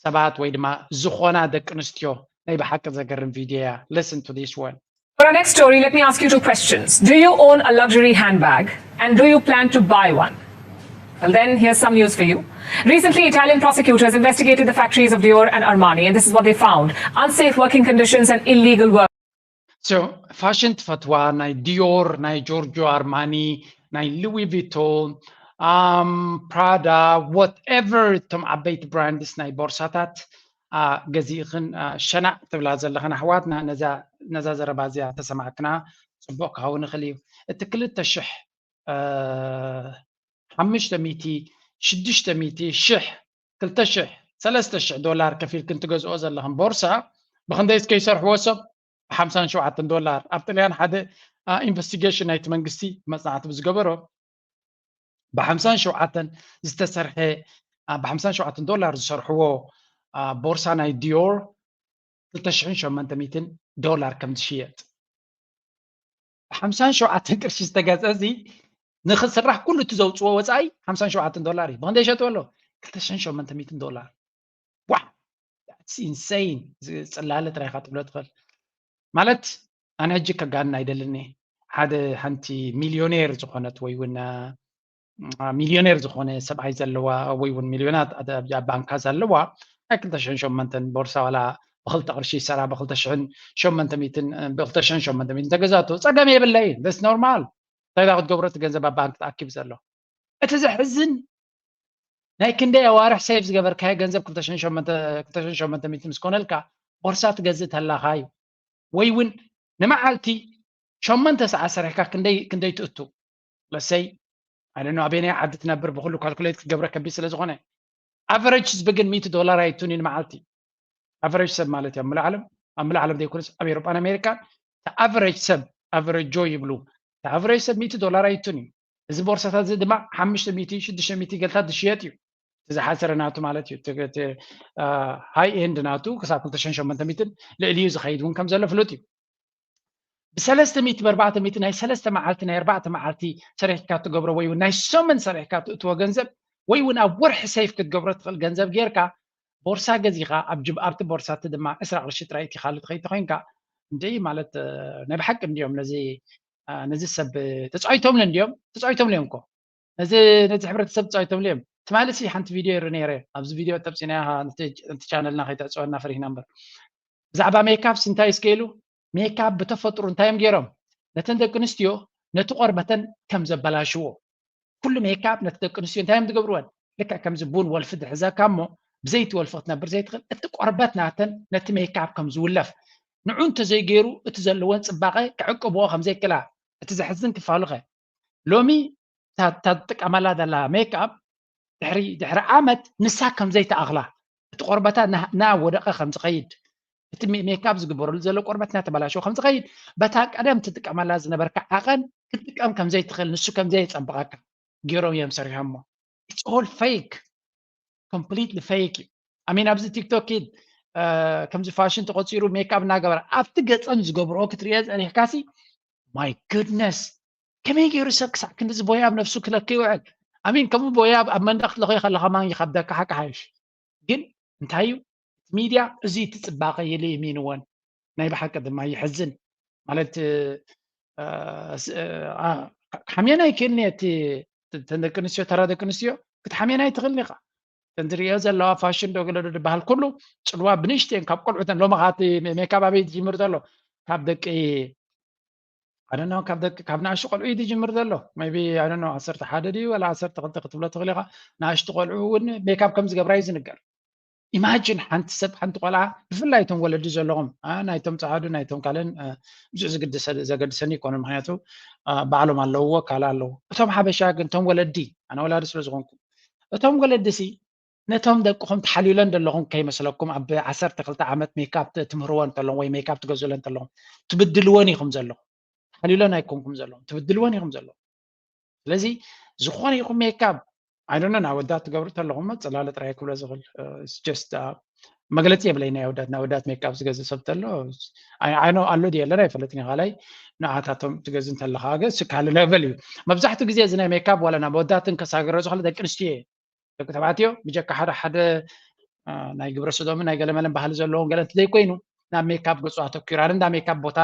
ሰባት ወይ ድማ ዝኾና ደቂ ኣንስትዮ ናይ ብሓቂ ዘገርም ቪድዮ እያ listen to this one For our next story, let me ask you two questions. Do you own a luxury handbag? And do you plan to buy one? Well, then, here's some news for you. Recently, Italian prosecutors investigated the factories of Dior and Armani, and this is what they found unsafe working conditions and illegal work. So, ፋሽን ትፈትዋ ናይ ዲዮር ናይ ጆርጆ ኣርማኒ ናይ ሉዊ ቪቶን ፕራዳ whatever እቶም ዓበይቲ ብራንድስ ናይ ቦርሳታት ገዚእኽን ሸናዕ ትብላ ዘለኽን ኣሕዋትና ነዛ ዘረባ እዚኣ ተሰማዕክና ፅቡቅ ክኸውን ይኽእል እዩ እቲ ክልተ ሽሕ ሓምሽተ ሚእቲ፣ ሽዱሽተ ሚእቲ፣ ሽሕ፣ ክልተ ሽሕ፣ ሰለስተ ሽሕ ዶላር ከፊልክን ትገዝኦ ዘለኽን ቦርሳ ብክንደይ እስከ ይሰርሕዎ ሰብ? ብሓምሳን ሸውዓተን ዶላር። ኣብ ጥልያን ሓደ ኢንቨስቲጌሽን ናይቲ መንግስቲ መፅናዕቲ ብዝገበሮ ብሓምሳን ሸውዓተን ዝተሰርሐ ብሓምሳን ሸውዓተን ዶላር ዝሰርሕዎ ቦርሳ ናይ ዲዮር ክልተ ሽሕን ሸሞንተ ሚእትን ዶላር ከም ዝሽየጥ። ብሓምሳን ሸውዓተን ቅርሺ ዝተገዝአ እዚ ንክስራሕ ኩሉ እቲ ዘውፅዎ ወፃኢ ሓምሳን ሸውዓተን ዶላር እዩ። ብክንደይ ይሸጥዎ ኣሎ? ክልተ ሽሕን ሸሞንተ ሚእትን ዶላር። ዋ ኢንሰይን። ጽላለ ጥራይ ኢኻ ትብሎ ትኽእል ማለት። ኣነ ሕጂ ከጋንን ኣይደልን እየ። ሓደ ሓንቲ ሚልዮኔር ዝኾነት ወይ እውን ሚልዮኔር ዝኾነ ሰብኣይ ዘለዋ ወይ እውን ሚልዮናት ኣብ ባንካ ዘለዋ ናይ ክልተ ሽሕን ሸሞንተን ቦርሳ ዋላ ብክልተ ቅርሺ ይሰራ ብክልተ ሽሕን ሸሞንተ ሚእትን ብክልተ ሽሕን ሸሞንተ ሚእትን ተገዛቶ ጸገም የብለይን። ደስ ኖርማል። እንታይ ዳ ክትገብሮ እቲ ገንዘብ ኣብ ባንክ ተኣኪቡ ዘሎ? እቲ ዘሕዝን ናይ ክንደይ ኣዋርሕ ሴቭ ዝገበርካዮ ገንዘብ ክልተ ሽሕን ሸሞንተ ሚእትን ምስ ኮነልካ ቦርሳ ትገዝእ ተላኻ እዩ። ወይ እውን ንመዓልቲ ሸሞንተ ሰዓት ሰሪሕካ ክንደይ ክንደይ ትእቱ? ለሰይ ኣነ ኣበየናይ ዓዲ ትነብር ብኩሉ ካልኩሌት ክትገብረ ከቢድ ስለ ዝኾነ ኣቨሬጅ ህዝቢ ግን ሚእቲ ዶላር ኣይእቱን እዩ ንመዓልቲ። ኣቨሬጅ ሰብ ማለት እዩ ኣብ ምሉእ ዓለም ኣብ ምሉእ ዓለም ዘይኮነስ ኣብ ኤሮጳን ኣሜሪካን እቲ ኣቨሬጅ ሰብ ኣቨሬጅ ጆ ይብሉ። እቲ ኣቨሬጅ ሰብ ሚእቲ ዶላር ኣይእቱን እዩ። እዚ ቦርሳታት እዚ ድማ ሓሙሽተ ሚእቲ ሽዱሽተ ሚእቲ ገልታት ዝሽየጥ እዩ። እቲ ዝሓሰረ ናቱ ማለት እዩ። ሃይ ኤንድ ናቱ ክሳብ ክልተ ሽሕን ሸሞንተ ሚእትን ልዕሊኡ ዝኸይድ እውን ከም ዘሎ ፍሉጥ እዩ። ብሰለስተ ሚእቲ ብኣርባዕተ ሚእቲ ናይ ሰለስተ መዓልቲ ናይ ኣርባዕተ መዓልቲ ሰሪሕካ ትገብሮ ወይ እውን ናይ ሰሙን ሰሪሕካ ትእትዎ ገንዘብ ወይ እውን ኣብ ወርሒ ሴቭ ክትገብሮ ትኽእል ገንዘብ ጌርካ ቦርሳ ገዚኻ ኣብ ጅብ ኣብቲ ቦርሳ እቲ ድማ ዕስራ ቅርሺ ጥራይ እቲ ካልእ ትኸይድ ተኮይንካ እንደ ማለት ናይ ብሓቂ እንዲዮም ነዚ ነዚ ሰብ ተፃዊቶምሉ እንዲዮም ተፃዊቶምሉ እዮም እኮ ነዚ ነዚ ሕብረተሰብ ተፃዊቶምሉ እዮም። ትማሊ ሲ ሓንቲ ቪድዮ ይርኢ ነይረ ኣብዚ ቪድዮ ተብፂና ነቲ ቻነልና ከይተዕፅወና ፈሪህና እምበር ብዛዕባ ሜካፕ እንታይ እስከ ኢሉ ሜካፕ ብተፈጥሮ እንታይ እዮም ገይሮም ነተን ደቂ ኣንስትዮ ነቲ ቆርበተን ከም ዘበላሽዎ ኩሉ ሜካፕ ነቲ ደቂ ኣንስትዮ እንታይ እዮም ዝገብርወን ልክዕ ከምዚ ቡን ወልፊ ድሕዘካ እሞ ብዘይቲ ወልፊ ክትነብር ዘይትኽእል እቲ ቆርበት ናተን ነቲ ሜካፕ ከም ዝውለፍ ንዑ እንተዘይገይሩ እቲ ዘለወን ፅባቐ ክዕቅብኦ ከም ዘይክላ እቲ ዘሕዝን ክፋሉኸ ሎሚ እታ ትጥቀመላ ዘላ ሜክኣፕ ድሕሪ ድሕሪ ዓመት ንሳ ከም ዘይተኣኽላ እቲ ቆርበታ ናብ ወደቐ ከም ዝኸይድ እቲ ሜክኣፕ ዝግበረሉ ዘሎ ቆርበት እናተበላሸወ ከም ዝኸይድ በታ ቀደም ትጥቀመላ ዝነበርካ ዓቐን ክትጥቀም ከም ዘይትኽእል ንሱ ከም ዘየፀብቐካ ገይሮም እዮም ሰሪሖሞ። It's all fake, completely fake እዩ። ኣሚን ኣብዚ ቲክቶክ ኪድ ከምዚ ፋሽን ተቆፂሩ ሜክኣፕ እናገበረ ኣብቲ ገፀን ዝገብርኦ ክትሪኦ ፀኒሕካሲ my goodness ከመይ ገይሩ ሰብ ክሳዕ ክንድዚ ቦያብ ነፍሱ ክለክ ይውዕል? ኣሚን ከምኡ ቦያብ ኣብ መንደቅ ክትለኽዮ ከለካ ማን ይከብደካ ሓቂ ሓይሽ ግን እንታይ እዩ ሚድያ እዚ እቲ ፅባቐ ኢሉ ይሚንወን ናይ ብሓቂ ድማ ይሕዝን ማለት ሓምየና ይክእልኒ እቲ ደቂ ኣንስትዮ ተራ ደቂ ኣንስትዮ ክትሓምየና ይትኽእልኒ ኢኻ እንድሪኦ ዘለዋ ፋሽን ዶ ገለ ዶ ዝበሃል ኩሉ ፅልዋ ብንእሽተን ካብ ቆልዑተን ሎሚ ካቲ ሜካብ ኣበይ ዝጅምር ዘሎ ካብ ደቂ ኣደና ካብ ደቂ ካብ ንኣሽቱ ቆልዑ እዩ ዝጅምር ዘሎ maybe ኣደና ዓሰርተ ሓደ ድዩ ወላ ዓሰርተ ክልተ ክትብሎ ትኽእል ኢኻ ንኣሽቱ ቆልዑ እውን ሜካብ ከም ዝገብራ እዩ ዝንገር ኢማጅን ሓንቲ ሰብ ሓንቲ ቆልዓ ብፍላይ እቶም ወለዲ ዘለኹም ናይቶም ፀዓዱ ናይቶም ካልእን ብዙሕ ዘገድሰኒ ይኮነ ምክንያቱ ባዕሎም ኣለውዎ ካልእ ኣለዎ እቶም ሓበሻ ግን እቶም ወለዲ ኣነ ወላዲ ስለ ዝኾንኩ እቶም ወለዲ ሲ ነቶም ደቅኹም ተሓልዩለን ዘለኹም ከይመስለኩም ኣብ ዓሰርተ ክልተ ዓመት ሜካፕ ትምህርወን እንተለኹም ወይ ሜካፕ ትገዝኡለን እንተለኹም ትብድልወን ኢኹም ዘለኹም ተሓልዩለን ኣይኮንኩም ዘለኹም ትብድልወን ኢኹም ዘለኹም ስለዚ ዝኾነ ይኹም ሜካፕ ኣይዶነ ናብ ወዳት ትገብሩ ተለኹም ፅላለ ጥራይ ክብሎ ዝኽእል just መግለፂ የብለይ ናይ ወዳት ናይ ወዳት ሜካፕ ዝገዝእ ሰብ ተሎ ኣይኖ ኣሎ ድየ ኣለና ኣይፈለጥን ካልኣይ ንዓታቶም ትገዝእ እንተለካ ገ ስካሊ ለቨል እዩ መብዛሕትኡ ግዜ እዚ ናይ ሜካፕ ዋላ ናብ ወዳትን ከሳገረ ዝኽእል ደቂ ኣንስትዮ ደቂ ተባዕትዮ ብጀካ ሓደ ሓደ ናይ ግብረ ሰዶምን ናይ ገለመለን ባህሊ ዘለዎም ገለ እንተ ዘይኮይኑ ናብ ሜካፕ ገፁ ኣተኪሩ ኣነ እንዳ ሜካፕ ቦታ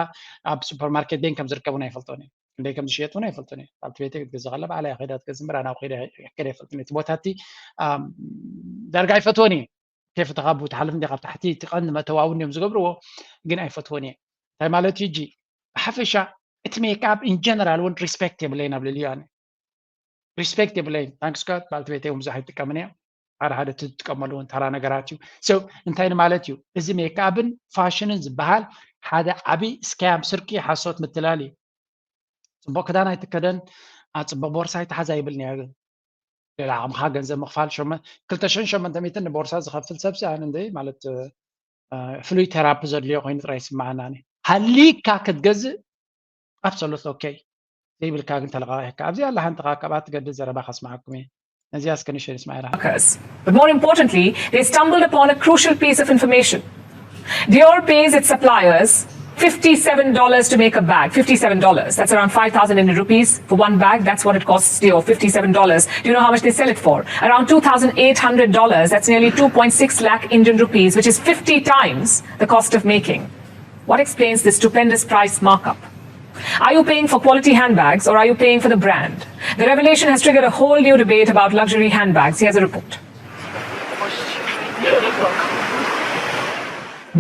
ኣብ ሱፐርማርኬት ደን ከም ዝርከቡ ናይ ፈልጦን እዩ ክንደይ ከም ዝሽየጥ እውን ኣይፈልጦን እዩ ኣብቲ ቤተይ ክትገዝእ ከላ ባዕላ እያ ከይዳ ትገዝእ እምበር ኣነ ኣብ ከይደ ይሕከደ ኣይፈልጥን እቲ ቦታ እቲ ዳርጋ ኣይፈትዎን እዩ ከይፈተኻ ብኡ ትሓልፍ እንዲ ካብ ታሕቲ እቲ ቀንዲ መእተዋዊ እንዲዮም ዝገብርዎ ግን ኣይፈትዎን እየ እንታይ ማለት እዩ እጂ ብሓፈሻ እቲ ሜክኣፕ ኢንጀነራል እውን ሪስፔክት የብለይን ኣብ ልዕሊኡ ኣነ ሪስፔክት የብለይን ታንክስ ጋድ ባልቲ ቤተይ እውን ብዙሕ ኣይጥቀምን እያ ሓደ ሓደ ትጥቀመሉ እውን ተራ ነገራት እዩ so እንታይ ማለት እዩ እዚ ሜክኣፕን ፋሽንን ዝበሃል ሓደ ዓብይ ስካያም ስርቂ ሓሶት ምትላል እዩ ፅቡቅ ክዳን ኣይትከደን ኣፅቡቕ ቦርሳ ይተሓዛ ይብል ነያ ግን ሌላ ዓቕምኻ ገንዘብ ምኽፋል ሸመ ክልተ ሽሕን ሸመንተ ሚእትን ንቦርሳ ዝኸፍል ሰብሲ ኣነ እንደ ማለት ፍሉይ ቴራፒ ዘድልዮ ኮይኑ ጥራይ ይስምዓና። ሃሊካ ክትገዝእ absolutely okay ዘይብልካ ግን ተለቃቂሕካ ኣብዚ ኣላ ሓንቲ ካብኣ ትገድል ዘረባ ከስምዓኩም እየ። ነዚኣ እስከ ንሸን እስማኤል workers. But more importantly, they stumbled upon a crucial piece of information. Dior pays its suppliers fifty-seven dollars to make a bag. Fifty-seven dollars. That's around five thousand Indian rupees for one bag. That's what it costs Dior, fifty-seven dollars. Do you know how much they sell it for? Around two thousand eight hundred dollars. That's nearly two point six lakh Indian rupees, which is fifty times the cost of making. What explains this stupendous price markup? Are you paying for quality handbags or are you paying for the brand? The revelation has triggered a whole new debate about luxury handbags. Here's a report.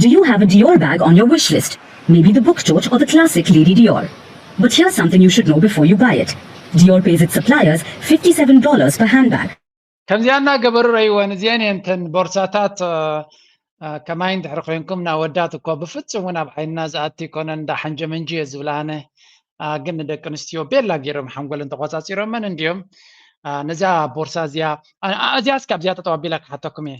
Do you have a Dior bag on your wish list? Maybe the book tote or the classic Lady Dior. But here's something you should know before you buy it. Dior pays its suppliers fifty-seven dollars per handbag. ከምዚኣ እናገበሩ ረይወን እዚአን እየን እተን ቦርሳታት ከማይ እንድሕር ኮይንኩም ናወዳት እኮ ብፍጹም እውን ኣብ ዓይንና ዝኣቲ ይኮነን እንዳ ሓንጀመንጂ እየ ዝብላ ኣነ። ግን ንደቂ ኣንስትዮ ቤላ ገይሮም ሓንጎለን ተቆፃፂሮመን እንዲዮም። ነዚኣ ቦርሳ እዚኣ እዚኣ እስከ ኣብዚኣ ጠጠው ኣቢላ ክሓተኩም እየ።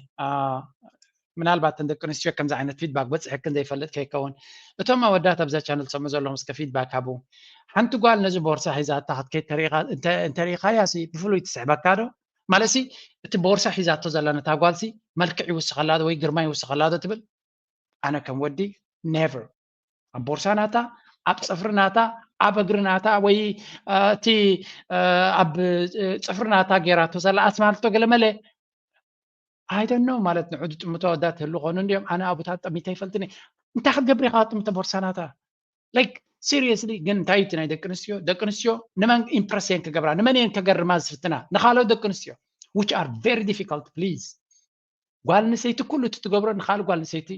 ምናልባት እተን ደቂ ኣንስትዮ ከምዚ ዓይነት ፊድባክ በፂሕክን ዘይፈልጥ ከይከውን። እቶም ኣወዳት ኣብዛ ቻነል ትሰምዑ ዘለኹም እስከ ፊድባክ ሃቡ። ሓንቲ ጓል ነዚ ቦርሳ ሒዛታ ክትከይድ እንተሪኢኻያ ብፍሉይ ትስሕበካ ዶ? ማለትሲ እቲ ቦርሳ ሒዛቶ ዘላ ነታ ጓልሲ መልክዕ ይውስኸላ ዶ ወይ ግርማ ይውስኸላ ዶ ትብል? ኣነ ከም ወዲ never። ኣብ ቦርሳ ናታ፣ ኣብ ፅፍሪ ናታ፣ ኣብ እግሪ ናታ ወይ እቲ ኣብ ፅፍሪ ናታ ገይራቶ ዘላ ኣስማልቶ ገለመለ I don't know ማለት ንዑ ዝጥምቶ ኣወዳት ህሉ ኮኑ እንዲዮም። ኣነ ኣቡታት ጠሚተ ይፈልጥኒ። እንታይ ክትገብር ኢኻ ጥምተ ቦርሳ ናታ? Like seriously ግን እንታይ እቲ ናይ ደቂ ኣንስትዮ ደቂ ኣንስትዮ ንመን ኢምፕረስ እየን ክገብራ ንመን እየን ከገርማ ዝፍትና ንካልኦት ደቂ ኣንስትዮ which are very difficult please። ጓል ኣንስተይቲ ኩሉ እቲ ትገብሮ ንካልእ ጓል ኣንስተይቲ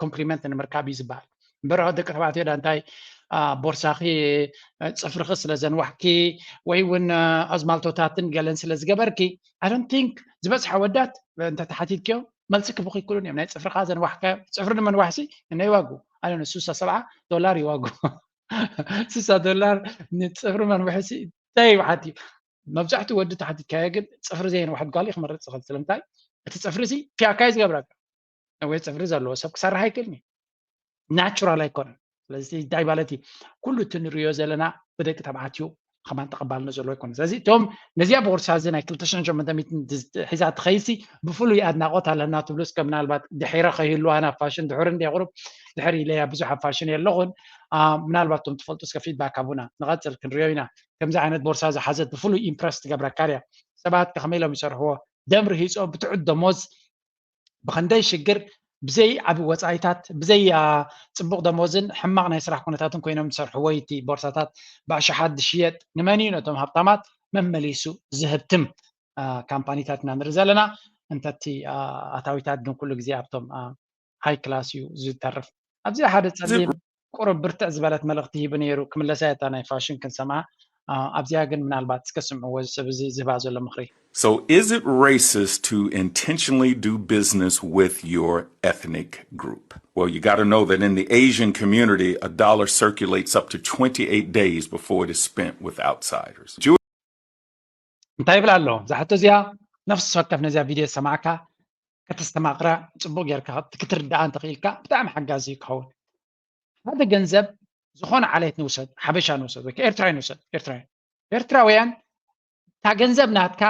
ኮምፕሊመንት ንምርካብ እዩ ዝበሃል። እምበር ደቂ ተባዕትዮ ዳ እንታይ ቦርሳኺ ፅፍርኺ ስለ ዘንዋሕኪ ወይ እውን ኣዝማልቶታትን ገለን ስለ ዝገበርኪ I don't think ዝበዝሓ ወዳት እንተተሓቲትክዮም መልሲ ክብኹ ይክሉን እዮም። ናይ ፅፍርካ ዘንዋሕካዮ ፅፍሪ ንመንዋሕሲ እነ ይዋጉ ኣነ ስሳ ሰብዓ ዶላር ይዋጉ ስሳ ዶላር ንፅፍሪ መንውሕሲ እንታይ ይብሓት እዩ። መብዛሕትኡ ወዲ ተሓቲትካዮ ግን ፅፍሪ ዘየንውሐት ጓል እዩ ክመርፅ ዝኽእል። ስለምንታይ እቲ ፅፍሪ ሲ ፒያካ እዩ ዝገብረካ። ወይ ፅፍሪ ዘለዎ ሰብ ክሰርሕ ኣይክእልን እዩ። ናቹራል ኣይኮነን። ስለዚ እንታይ ማለት እዩ ኩሉ እቲ ንሪዮ ዘለና ብደቂ ተባዕትዮ ከማን ተቐባልነት ዘለዎ ኣይኮነን። ስለዚ እቶም ነዚኣ ቦርሳ እዚ ናይ ክልተ ሽሕን ሸሞንተ ሚእትን ሒዛ ትኸይሲ ብፍሉይ ኣድናቆት ኣለና ትብሉ እስከ ምናልባት ድሒረ ከይህልዋ ናብ ፋሽን ድሑር እንደ ቁሩብ ድሕር ኢለያ ብዙሕ ኣብ ፋሽን የለኹን። ምናልባት እቶም ትፈልጡ እስከ ፊድባክ ሃቡና ንቐፅል ክንሪኦ ኢና። ከምዚ ዓይነት ቦርሳ ዝሓዘት ብፍሉይ ኢምፕረስ ትገብረካ ድያ? ሰባት ከመይ ኢሎም ይሰርሕዎ? ደም ርሂፆም ብትሑት ደሞዝ ብኸንደይ ሽግር ብዘይ ዓቢ ወጻኢታት ብዘይ ጽቡቕ ደሞዝን ሕማቕ ናይ ስራሕ ኩነታትን ኮይኖም ዝሰርሕዎ እዩ እቲ ቦርሳታት ብኣሽሓት ዝሽየጥ። ንመን እዩ ነቶም ሃብታማት መመሊሱ ዝህብትም? ካምፓኒታት ኢና ንርኢ ዘለና። እንተቲ ኣታዊታት ግን ኩሉ ግዜ ኣብቶም ሃይ ክላስ እዩ ዝተርፍ። ኣብዚ ሓደ ጸሊም ቁሩብ ብርትዕ ዝበለት መልእኽቲ ሂቡ ነይሩ። ክምለሳ እታ ናይ ፋሽን ክንሰምዓ። ኣብዚኣ ግን ምናልባት እስከ ስምዕዎ እዚ ሰብ እዚ ዝህባ ዘሎ ምኽሪ። So is it racist to intentionally do business with your ethnic group? Well, you got to know that in the Asian community, a dollar circulates up to twenty-eight days before it is spent with outsiders. Jew- እንታይ ይብል ኣሎ? እዛ ሕቶ እዚኣ ነፍሲ ወከፍ ነዚኣ ቪድዮ ዝሰማዕካ ከተስተማቕራ ጽቡቕ ጌርካ ክትርዳኣ እንተኽኢልካ ብጣዕሚ ሓጋዚ ክኸውን። ሓደ ገንዘብ ዝኾነ ዓሌት ንውሰድ፣ ሓበሻ ንውሰድ ወይ ኤርትራዊ ንውሰድ፣ ኤርትራዊ ኤርትራውያን እታ ገንዘብ ናትካ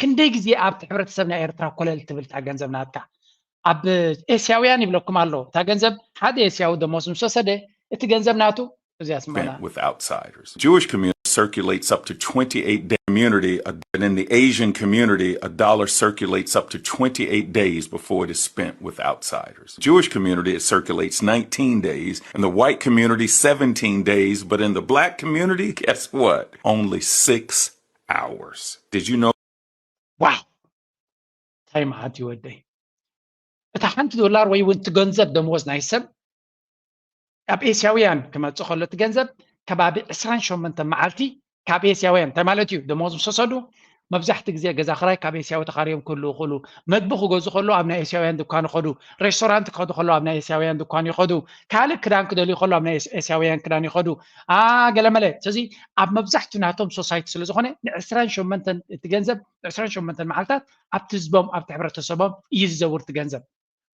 ክንደይ ግዜ ኣብቲ ሕብረተሰብ ናይ ኤርትራ ኮለል ትብል እታ ገንዘብ ናትካ ኣብ ኤስያውያን ይብለኩም ኣሎ እታ ገንዘብ ሓደ ኤስያዊ ደሞዝ ምስ ወሰደ እቲ ገንዘብ ናቱ እዚኣ ስማና spent with outsiders. Jewish community circulates up to twenty-eight day community, uh, and in the Asian community, a dollar circulates up to twenty-eight days before it is spent with outsiders. Jewish community, it circulates nineteen days, and the white community, seventeen days, but in the black community, guess what? Only six hours. Did you know? ዋው እንታይ መዓት ይወደይ እታ ሓንቲ ዶላር ወይ እውን እቲ ገንዘብ ደመወዝ ናይ ሰብ ኣብ ኤስያውያን ክመፅእ ከሎ እቲ ገንዘብ ከባቢ ዕስራን ሸሞንተ መዓልቲ ካብ ኤስያውያን እንታይ ማለት እዩ ደመወዝ ምስ ወሰዱ መብዛሕቲ ግዜ ገዛ ክራይ ካብ ኤስያዊ ተኻርዮም ክህልዉ ይኽእሉ። መግቢ ክገዙ ከለዉ ኣብ ናይ ኤስያውያን ድኳን ይኸዱ። ሬስቶራንት ክኸዱ ከለዉ ኣብ ናይ ኤስያውያን ድኳን ይኸዱ። ካልእ ክዳን ክደልዩ ከለዉ ኣብ ናይ ኤስ- ኤስያውያን ክዳን ይኸዱ። አ ገለመለ። ስለዚ ኣብ መብዛሕትኡ ናቶም ሶሳይቲ ስለ ዝኾነ ንዕስራን ሸሞንተን እቲ ገንዘብ ዕስራን ሸሞንተን መዓልታት ኣብቲ ህዝቦም ኣብቲ ሕብረተሰቦም እዩ ዝዘውር እቲ ገንዘብ።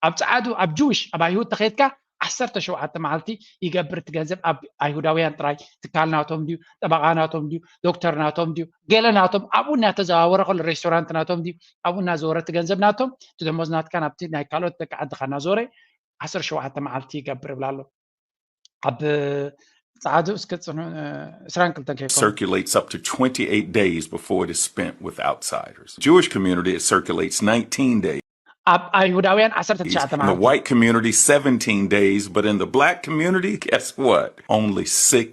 ኣብ ጸዓዱ ኣብ ጅዊሽ ኣብ ኣይሁድ ተኸይድካ ዓሰርተ ሸውዓተ መዓልቲ ይገብር እቲ ገንዘብ ኣብ ኣይሁዳውያን ጥራይ። ትካል ናቶም ድዩ፣ ጠበቓ ናቶም ድዩ፣ ዶክተር ናቶም ድዩ፣ ገለ ናቶም ኣብኡ እናተዘዋወረ ከሎ ሬስቶራንት ናቶም ድዩ ኣብኡ እናዘወረ እቲ ገንዘብ ናቶም እቲ ደሞዝ ናትካ ናብቲ ናይ ካልኦት ደቂ ዓድኻ እናዞረ ዓሰርተ ሸውዓተ መዓልቲ ይገብር ይብላ ኣሎ። ኣብ ጸዓዱ እስከ ጽኑ ዕስራን ክልተን ከይኮኑ circulates up to twenty-eight days before it is spent with outsiders. Jewish community, it circulates nineteen days. ኣብ ኣይሁዳውያን ዓሰርተ ትሽዓተ In the መዓልቲ white community, seventeen days, but in the black community, guess what? Only six.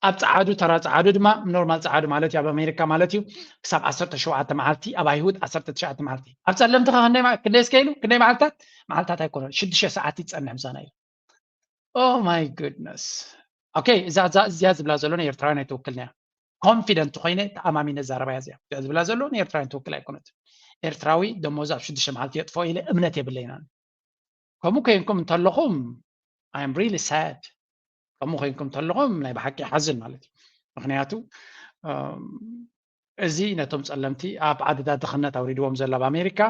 ኣብ ጸዓዱ ተራ ጸዓዱ ድማ ኖርማል ጸዓዱ ማለት እዩ ኣብ ኣሜሪካ ማለት እዩ። ክሳብ ዓሰርተ ሸውዓተ መዓልቲ ኣብ ኣይሁድ ዓሰርተ ትሽዓተ መዓልቲ ኣብ ጸለምቲ ከ ክንደይ ማ- ክንደይ እስከ ኢሉ ክንደይ መዓልታት መዓልታት ኣይኮነን ሽዱሽተ ሰዓት ይጸንሕ ምሳና ኢሉ። Oh my goodness. Okay እዛ እዛ እዚኣ ዝብላ ዘሎ ንኤርትራውያን ኣይትውክልን እያ። ኮንፊደንት ኮይነ ተኣማሚነ ዛረባ እያ እዚኣ እዚኣ ዝብላ ዘሎ ንኤርትራውያን ትውክል ኣይኮነት። ኤርትራዊ ደሞዝ ኣብ ሽዱሽተ መዓልቲ የጥፎ ኢለ እምነት የብለይና። ከምኡ ኮይንኩም እንተለኹም I am really sad። ከምኡ ኮይንኩም እንተለኹም ናይ ብሓቂ ይሓዝን ማለት እዩ። ምክንያቱ እም፣ እዚ ነቶም ጸለምቲ ኣብ ዓድታት ድኽነት ኣውሪድዎም ዘሎ ኣብ ኣሜሪካ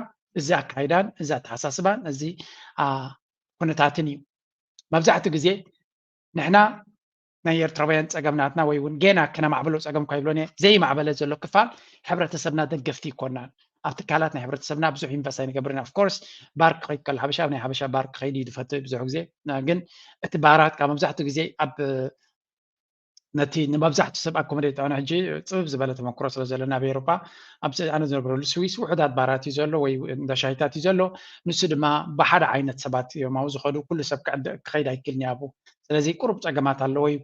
እዚ ኣካይዳን እዚ ኣተሓሳስባን እዚ አ፣ ኩነታትን እዩ። መብዛሕትኡ ግዜ ንሕና ናይ ኤርትራውያን ጸገም ናትና ወይ እውን ጌና ከነማዕብሎ ጸገም እኳ ይብሎን እየ ዘይማዕበለ ዘሎ ክፋል ሕብረተሰብና ደገፍቲ ይኮናን። ኣብ ትካላት ናይ ሕብረተሰብና ብዙሕ ኢንቨስት ኣይንገብርን። Of course ባር ክኸይድ ከሎ ሓበሻ ኣብ ናይ ሓበሻ ባር ክኸይድ እዩ ዝፈትው ብዙሕ ግዜ። ግን እቲ ባራት ካብ መብዛሕትኡ ግዜ ኣብ ነቲ ንመብዛሕትኡ ሰብ ኣኮሞዴት ኣነ ሕጂ ጽብብ ዝበለ ተመክሮ ስለ ዘለና ኣብ ኤውሮጳ ኣብዚ ኣነ ዝነብረሉ ስዊስ ውሑዳት ባራት እዩ ዘሎ ወይ እንዳ ሻሂታት እዩ ዘሎ። ንሱ ድማ ብሓደ ዓይነት ሰባት እዮም ኣብኡ ዝኸዱ። ኩሉ ሰብ ክዕደ- ክኸይድ ኣይክእልን እዩ ኣብኡ። ስለዚ ቁሩብ ጸገማት ኣለዎ እዩ።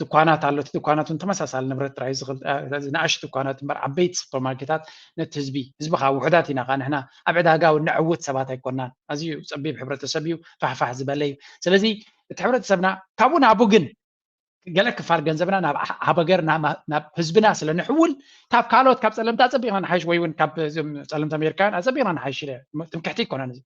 ድኳናት ኣሎ። እቲ ድኳናት እውን ተመሳሳሊ ንብረት ጥራይ እዩ ዝኽእል። እ፣ ስለዚ ንኣሽቱ ድኳናት እምበር ዓበይቲ ሱፐርማርኬታት ነቲ ህዝቢ ህዝቢ ከዓ ውሑዳት ኢና ከዓ ንሕና ኣብ ዕዳጋ እውን ነዕውት ሰባት ኣይኮናን። ኣዝዩ ጸቢብ ሕብረተሰብ እዩ፣ ፋሕፋሕ ዝበለ እዩ። ስለዚ እቲ ሕብረተሰብና ካብኡ ናብኡ ግን ገለ ክፋል ገንዘብና ናብ ዓ- ሃበገር ናብ ናብ ህዝብና ስለ ንሕውል ካብ ካልኦት ካብ ጸለምታ ኣጸቢቕና ንሓይሽ ወይ እውን ካብ እዞም ጸለምቲ ኣሜሪካውያን ኣጸቢቕና ንሓይሽ ኢለ ትምክሕቲ ኣይኮነን። እዚ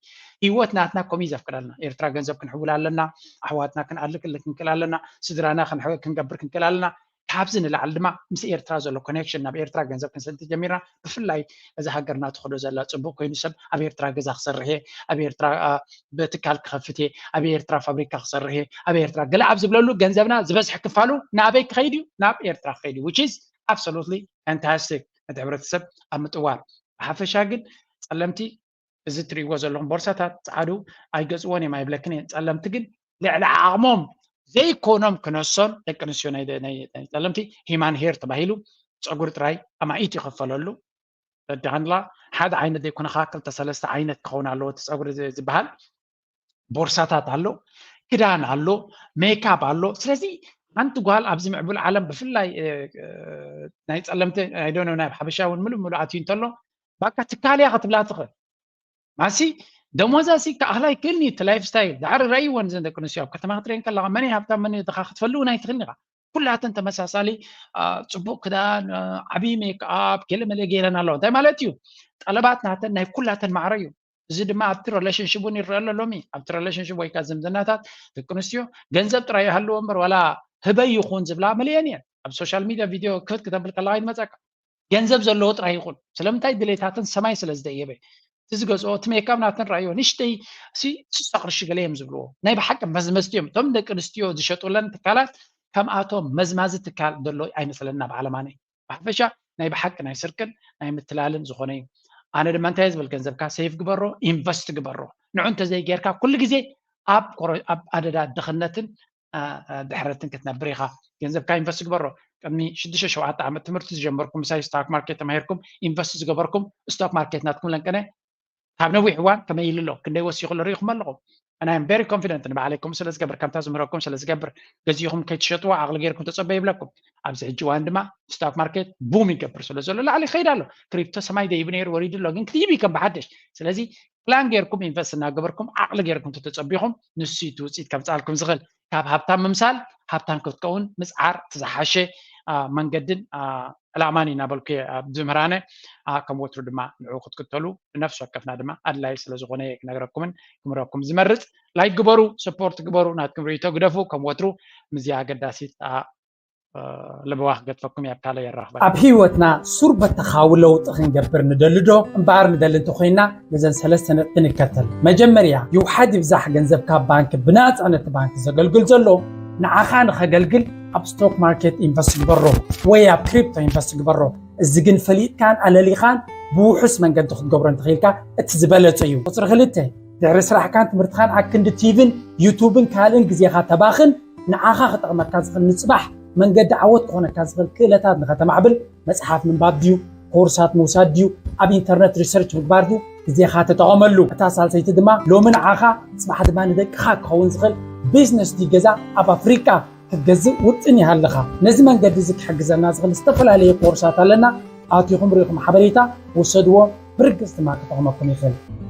ህይወት ናትና ከምኡ እዩ ዘፍቅደልና። ኤርትራ ገንዘብ ክንሕውል ኣለና፣ ኣሕዋትና ክንኣልክል ክንክእል ኣለና፣ ስድራና ክንሕ- ክንገብር ክንክእል ኣለና። ካብዚ ንላዕሊ ድማ ምስ ኤርትራ ዘሎ ኮኔክሽን ናብ ኤርትራ ገንዘብ ክንሰድ ተጀሚርና። ብፍላይ እዛ ሃገርና ትኸዶ ዘላ ጽቡቕ ኮይኑ ሰብ ኣብ ኤርትራ ገዛ ክሰርሕ እየ፣ ኣብ ኤርትራ አ፣ በትካል ክኸፍት እየ፣ ኣብ ኤርትራ ፋብሪካ ክሰርሕ እየ፣ ኣብ ኤርትራ ገለ ኣብ ዝብለሉ ገንዘብና ዝበዝሐ ክፋሉ ናበይ ክኸይድ እዩ? ናብ ኤርትራ ክኸይድ እዩ። Which is absolutely fantastic። ነቲ ሕብረተሰብ ኣብ ምጥዋር ብሓፈሻ ግን ጸለምቲ እዚ ትርእይዎ ዘለኹም ቦርሳታት ጸዓዱ ኣይገዝእዎን እዮም ኣይብለክን እየ። ጸለምቲ ግን ልዕሊ ዓቕሞም ዘይኮኖም ክነሶን ደቂ ኣንስትዮ ናይ ናይ- ናይ ጸለምቲ ሂማን ሄር ተባሂሉ ጸጉሪ ጥራይ ኣማኢት ይኸፈለሉ። ረዳሃንላ ሓደ ዓይነት ዘይኮነ ከዓ ክልተ ሰለስተ ዓይነት ክኸውን ኣለዎ እቲ ጸጉሪ ዝ- ዝበሃል። ቦርሳታት ኣሎ፣ ክዳን ኣሎ፣ ሜካፕ ኣሎ። ስለዚ ሓንቲ ጓል ኣብዚ ምዕቡል ዓለም ብፍላይ እ፣ እ፣ ናይ ጸለምቲ ኣይዶነ ናይ ሓበሻ እውን ምሉእ ምሉእ ኣትዩ እንተሎ ባካ ትካል እያ ክትብላ ትኽእል። ማሲ ደሞዛ ሲ ክኣኽላ ይክእልኒ እቲ ላይፍ ስታይል ዳዕሪ ረእይወን ዘን ደቂ ኣንስትዮ ኣብ ከተማ ክትሪአን ከለካ መን ሃብታም መን ድኻ ክትፈልጥ እውን ኣይትኽእልኒ ኢኻ። ኩላተን ተመሳሳሊ አ፣ ጽቡቅ ክዳን አ፣ ዓብዪ ሜክኣፕ ገለ መለ ገይረን ኣለዋ። እንታይ ማለት እዩ? ጠለባት ናተን ናይ ኩላተን ማዕረ እዩ። እዚ ድማ ኣብቲ ሪሌሽንሽፕ እውን ይረአ ኣሎ ሎሚ። ኣብቲ ሪሌሽንሽፕ ወይ ከዓ ዝምድናታት ደቂ ኣንስትዮ ገንዘብ ጥራይ ይሃልዎ እምበር ዋላ ህበይ ይኹን ዝብላ መሊአን እየን። ኣብ ሶሻል ሚድያ ቪድዮ ክፍት ክተብል ከለካ ይመፀካ። ገንዘብ ዘለዎ ጥራይ ይኹን። ስለምንታይ? ድሌታተን ሰማይ ስለ ዝደየበ። እቲ ዝገዝኦ እቲ ሜካፕ ናተን ረኣዮ ንሽተይ ሲ ስሳ ቅርሺ ገለ እዮም ዝብልዎ። ናይ ብሓቂ መዝመዝቲ እዮም። እቶም ደቂ ኣንስትዮ ዝሸጡለን ትካላት ከምኣቶም መዝማዚ ትካል ዘሎ ኣይመስለና ብዓለማነ። ብሓፈሻ ናይ ብሓቂ ናይ ስርቅን ናይ ምትላልን ዝኾነ እዩ። ኣነ ድማ እንታይ ዝብል ገንዘብካ ሴቭ ግበሮ፣ ኢንቨስት ግበሮ። ንዑ እንተዘይጌርካ ኩሉ ግዜ ኣብ ኮረ- ኣብ ኣደዳ ድኽነትን አ፣ አ፣ ድሕረትን ክትነብር ኢኻ። ገንዘብካ ኢንቨስት ግበሮ። ቅድሚ ሽዱሽተ ሸውዓተ ዓመት ትምህርቲ ዝጀመርኩም ምሳይ ስታክ ማርኬት ተማሂርኩም ኢንቨስት ዝገበርኩም ስቶክ ማርኬት ናትኩም ለንቀነ ካብ ነዊሕ እዋን ከመይ ኢሉ ኣሎ ክንደይ ወሲኹ ኣሎ ርኢኹም ኣለኹም። And I am very confident ንባዕለይ ከምኡ ስለ ዝገብር ከምታ ዝምህረኩም ስለ ዝገብር ገዚእኹም ከይትሸጥዎ ዓቕሊ ገይርኩም ተጸበዩ ይብለኩም። ኣብዚ ሕጂ እዋን ድማ ስቶክ ማርኬት ቡም ይገብር ስለ ዘሎ ላዕሊ ይኸይድ ኣሎ። ክሪፕቶ ሰማይ ደይቡ ነይሩ ወሪዱ ኣሎ ግን ክትይብ እዩ ከም ብሓደሽ። ስለዚ ፕላን ገይርኩም ኢንቨስት እናገበርኩም ዓቕሊ ገይርኩም ተተጸቢኹም ንሱ እዩ እቲ ውፅኢት ከምፅኣልኩም ዝኽእል። ካብ ሃብታም ምምሳል ሃብታም ክትከውን ምፅዓር እቲ ዝሓሸ መንገድን ዕላማን እዩ እናበልኩ ኣብዚ ምህራነ። ከም ወትሩ ድማ ንዑ ክትክተሉ ብነፍሲ ወከፍና ድማ ኣድላይ ስለዝኾነ ክነግረኩምን ክምህረኩም ዝመርፅ። ላይክ ግበሩ፣ ሰፖርት ግበሩ፣ ናትኩም ርእይቶ ግደፉ። ከም ወትሩ ምዚኣ ኣገዳሲት ለበዋ ክገጥፈኩም እያ። ኣብ ካልእ የራኽበና። ኣብ ህይወትና ሱር በተኻዊ ለውጢ ክንገብር ንደሊ ዶ እምበኣር ንደሊ እንተኾይና ነዘን ሰለስተ ነጥቢ ንከተል። መጀመርያ ይውሓድ ይብዛሕ ገንዘብ ካብ ባንክ ብናፃ ነቲ ባንክ ዘገልግል ዘሎ ንዓኻ ንኸገልግል ኣብ ስቶክ ማርኬት ኢንቨስት ግበሮ ወይ ኣብ ክሪፕቶ ኢንቨስት ግበሮ። እዚ ግን ፈሊጥካን ኣለሊኻን ብውሑስ መንገዲ ክትገብሮ እንተኽኢልካ እቲ ዝበለጸ እዩ። ቁፅሪ ክልተ ድሕሪ ስራሕካን ትምህርትኻን ኣክንዲ ቲቪን ዩቱብን ካልእን ግዜኻ ተባኽን ንዓኻ ክጠቕመካ ዝኽእል ንፅባሕ መንገዲ ዓወት ክኾነካ ዝኽእል ክእለታት ንኸተማዕብል መፅሓፍ ምንባብ ድዩ ኮርሳት ምውሳድ ድዩ ኣብ ኢንተርነት ሪሰርች ምግባር ድዩ ግዜኻ ተጠቐመሉ። እታ ሳልሰይቲ ድማ ሎሚ ንዓኻ ፅባሕ ድማ ንደቅኻ ክኸውን ዝኽእል ቢዝነስ ድዩ ገዛ ኣብ ኣፍሪቃ ክትገዝእ ውጥን ይሃልኻ። ነዚ መንገዲ እዚ ክሕግዘና ዝኽእል ዝተፈላለየ ኮርሳት ኣለና። ኣቲኹም ርኢኹም ሓበሬታ ውሰድዎ። ብርግፅ ድማ ክጠቕመኩም ይኽእል።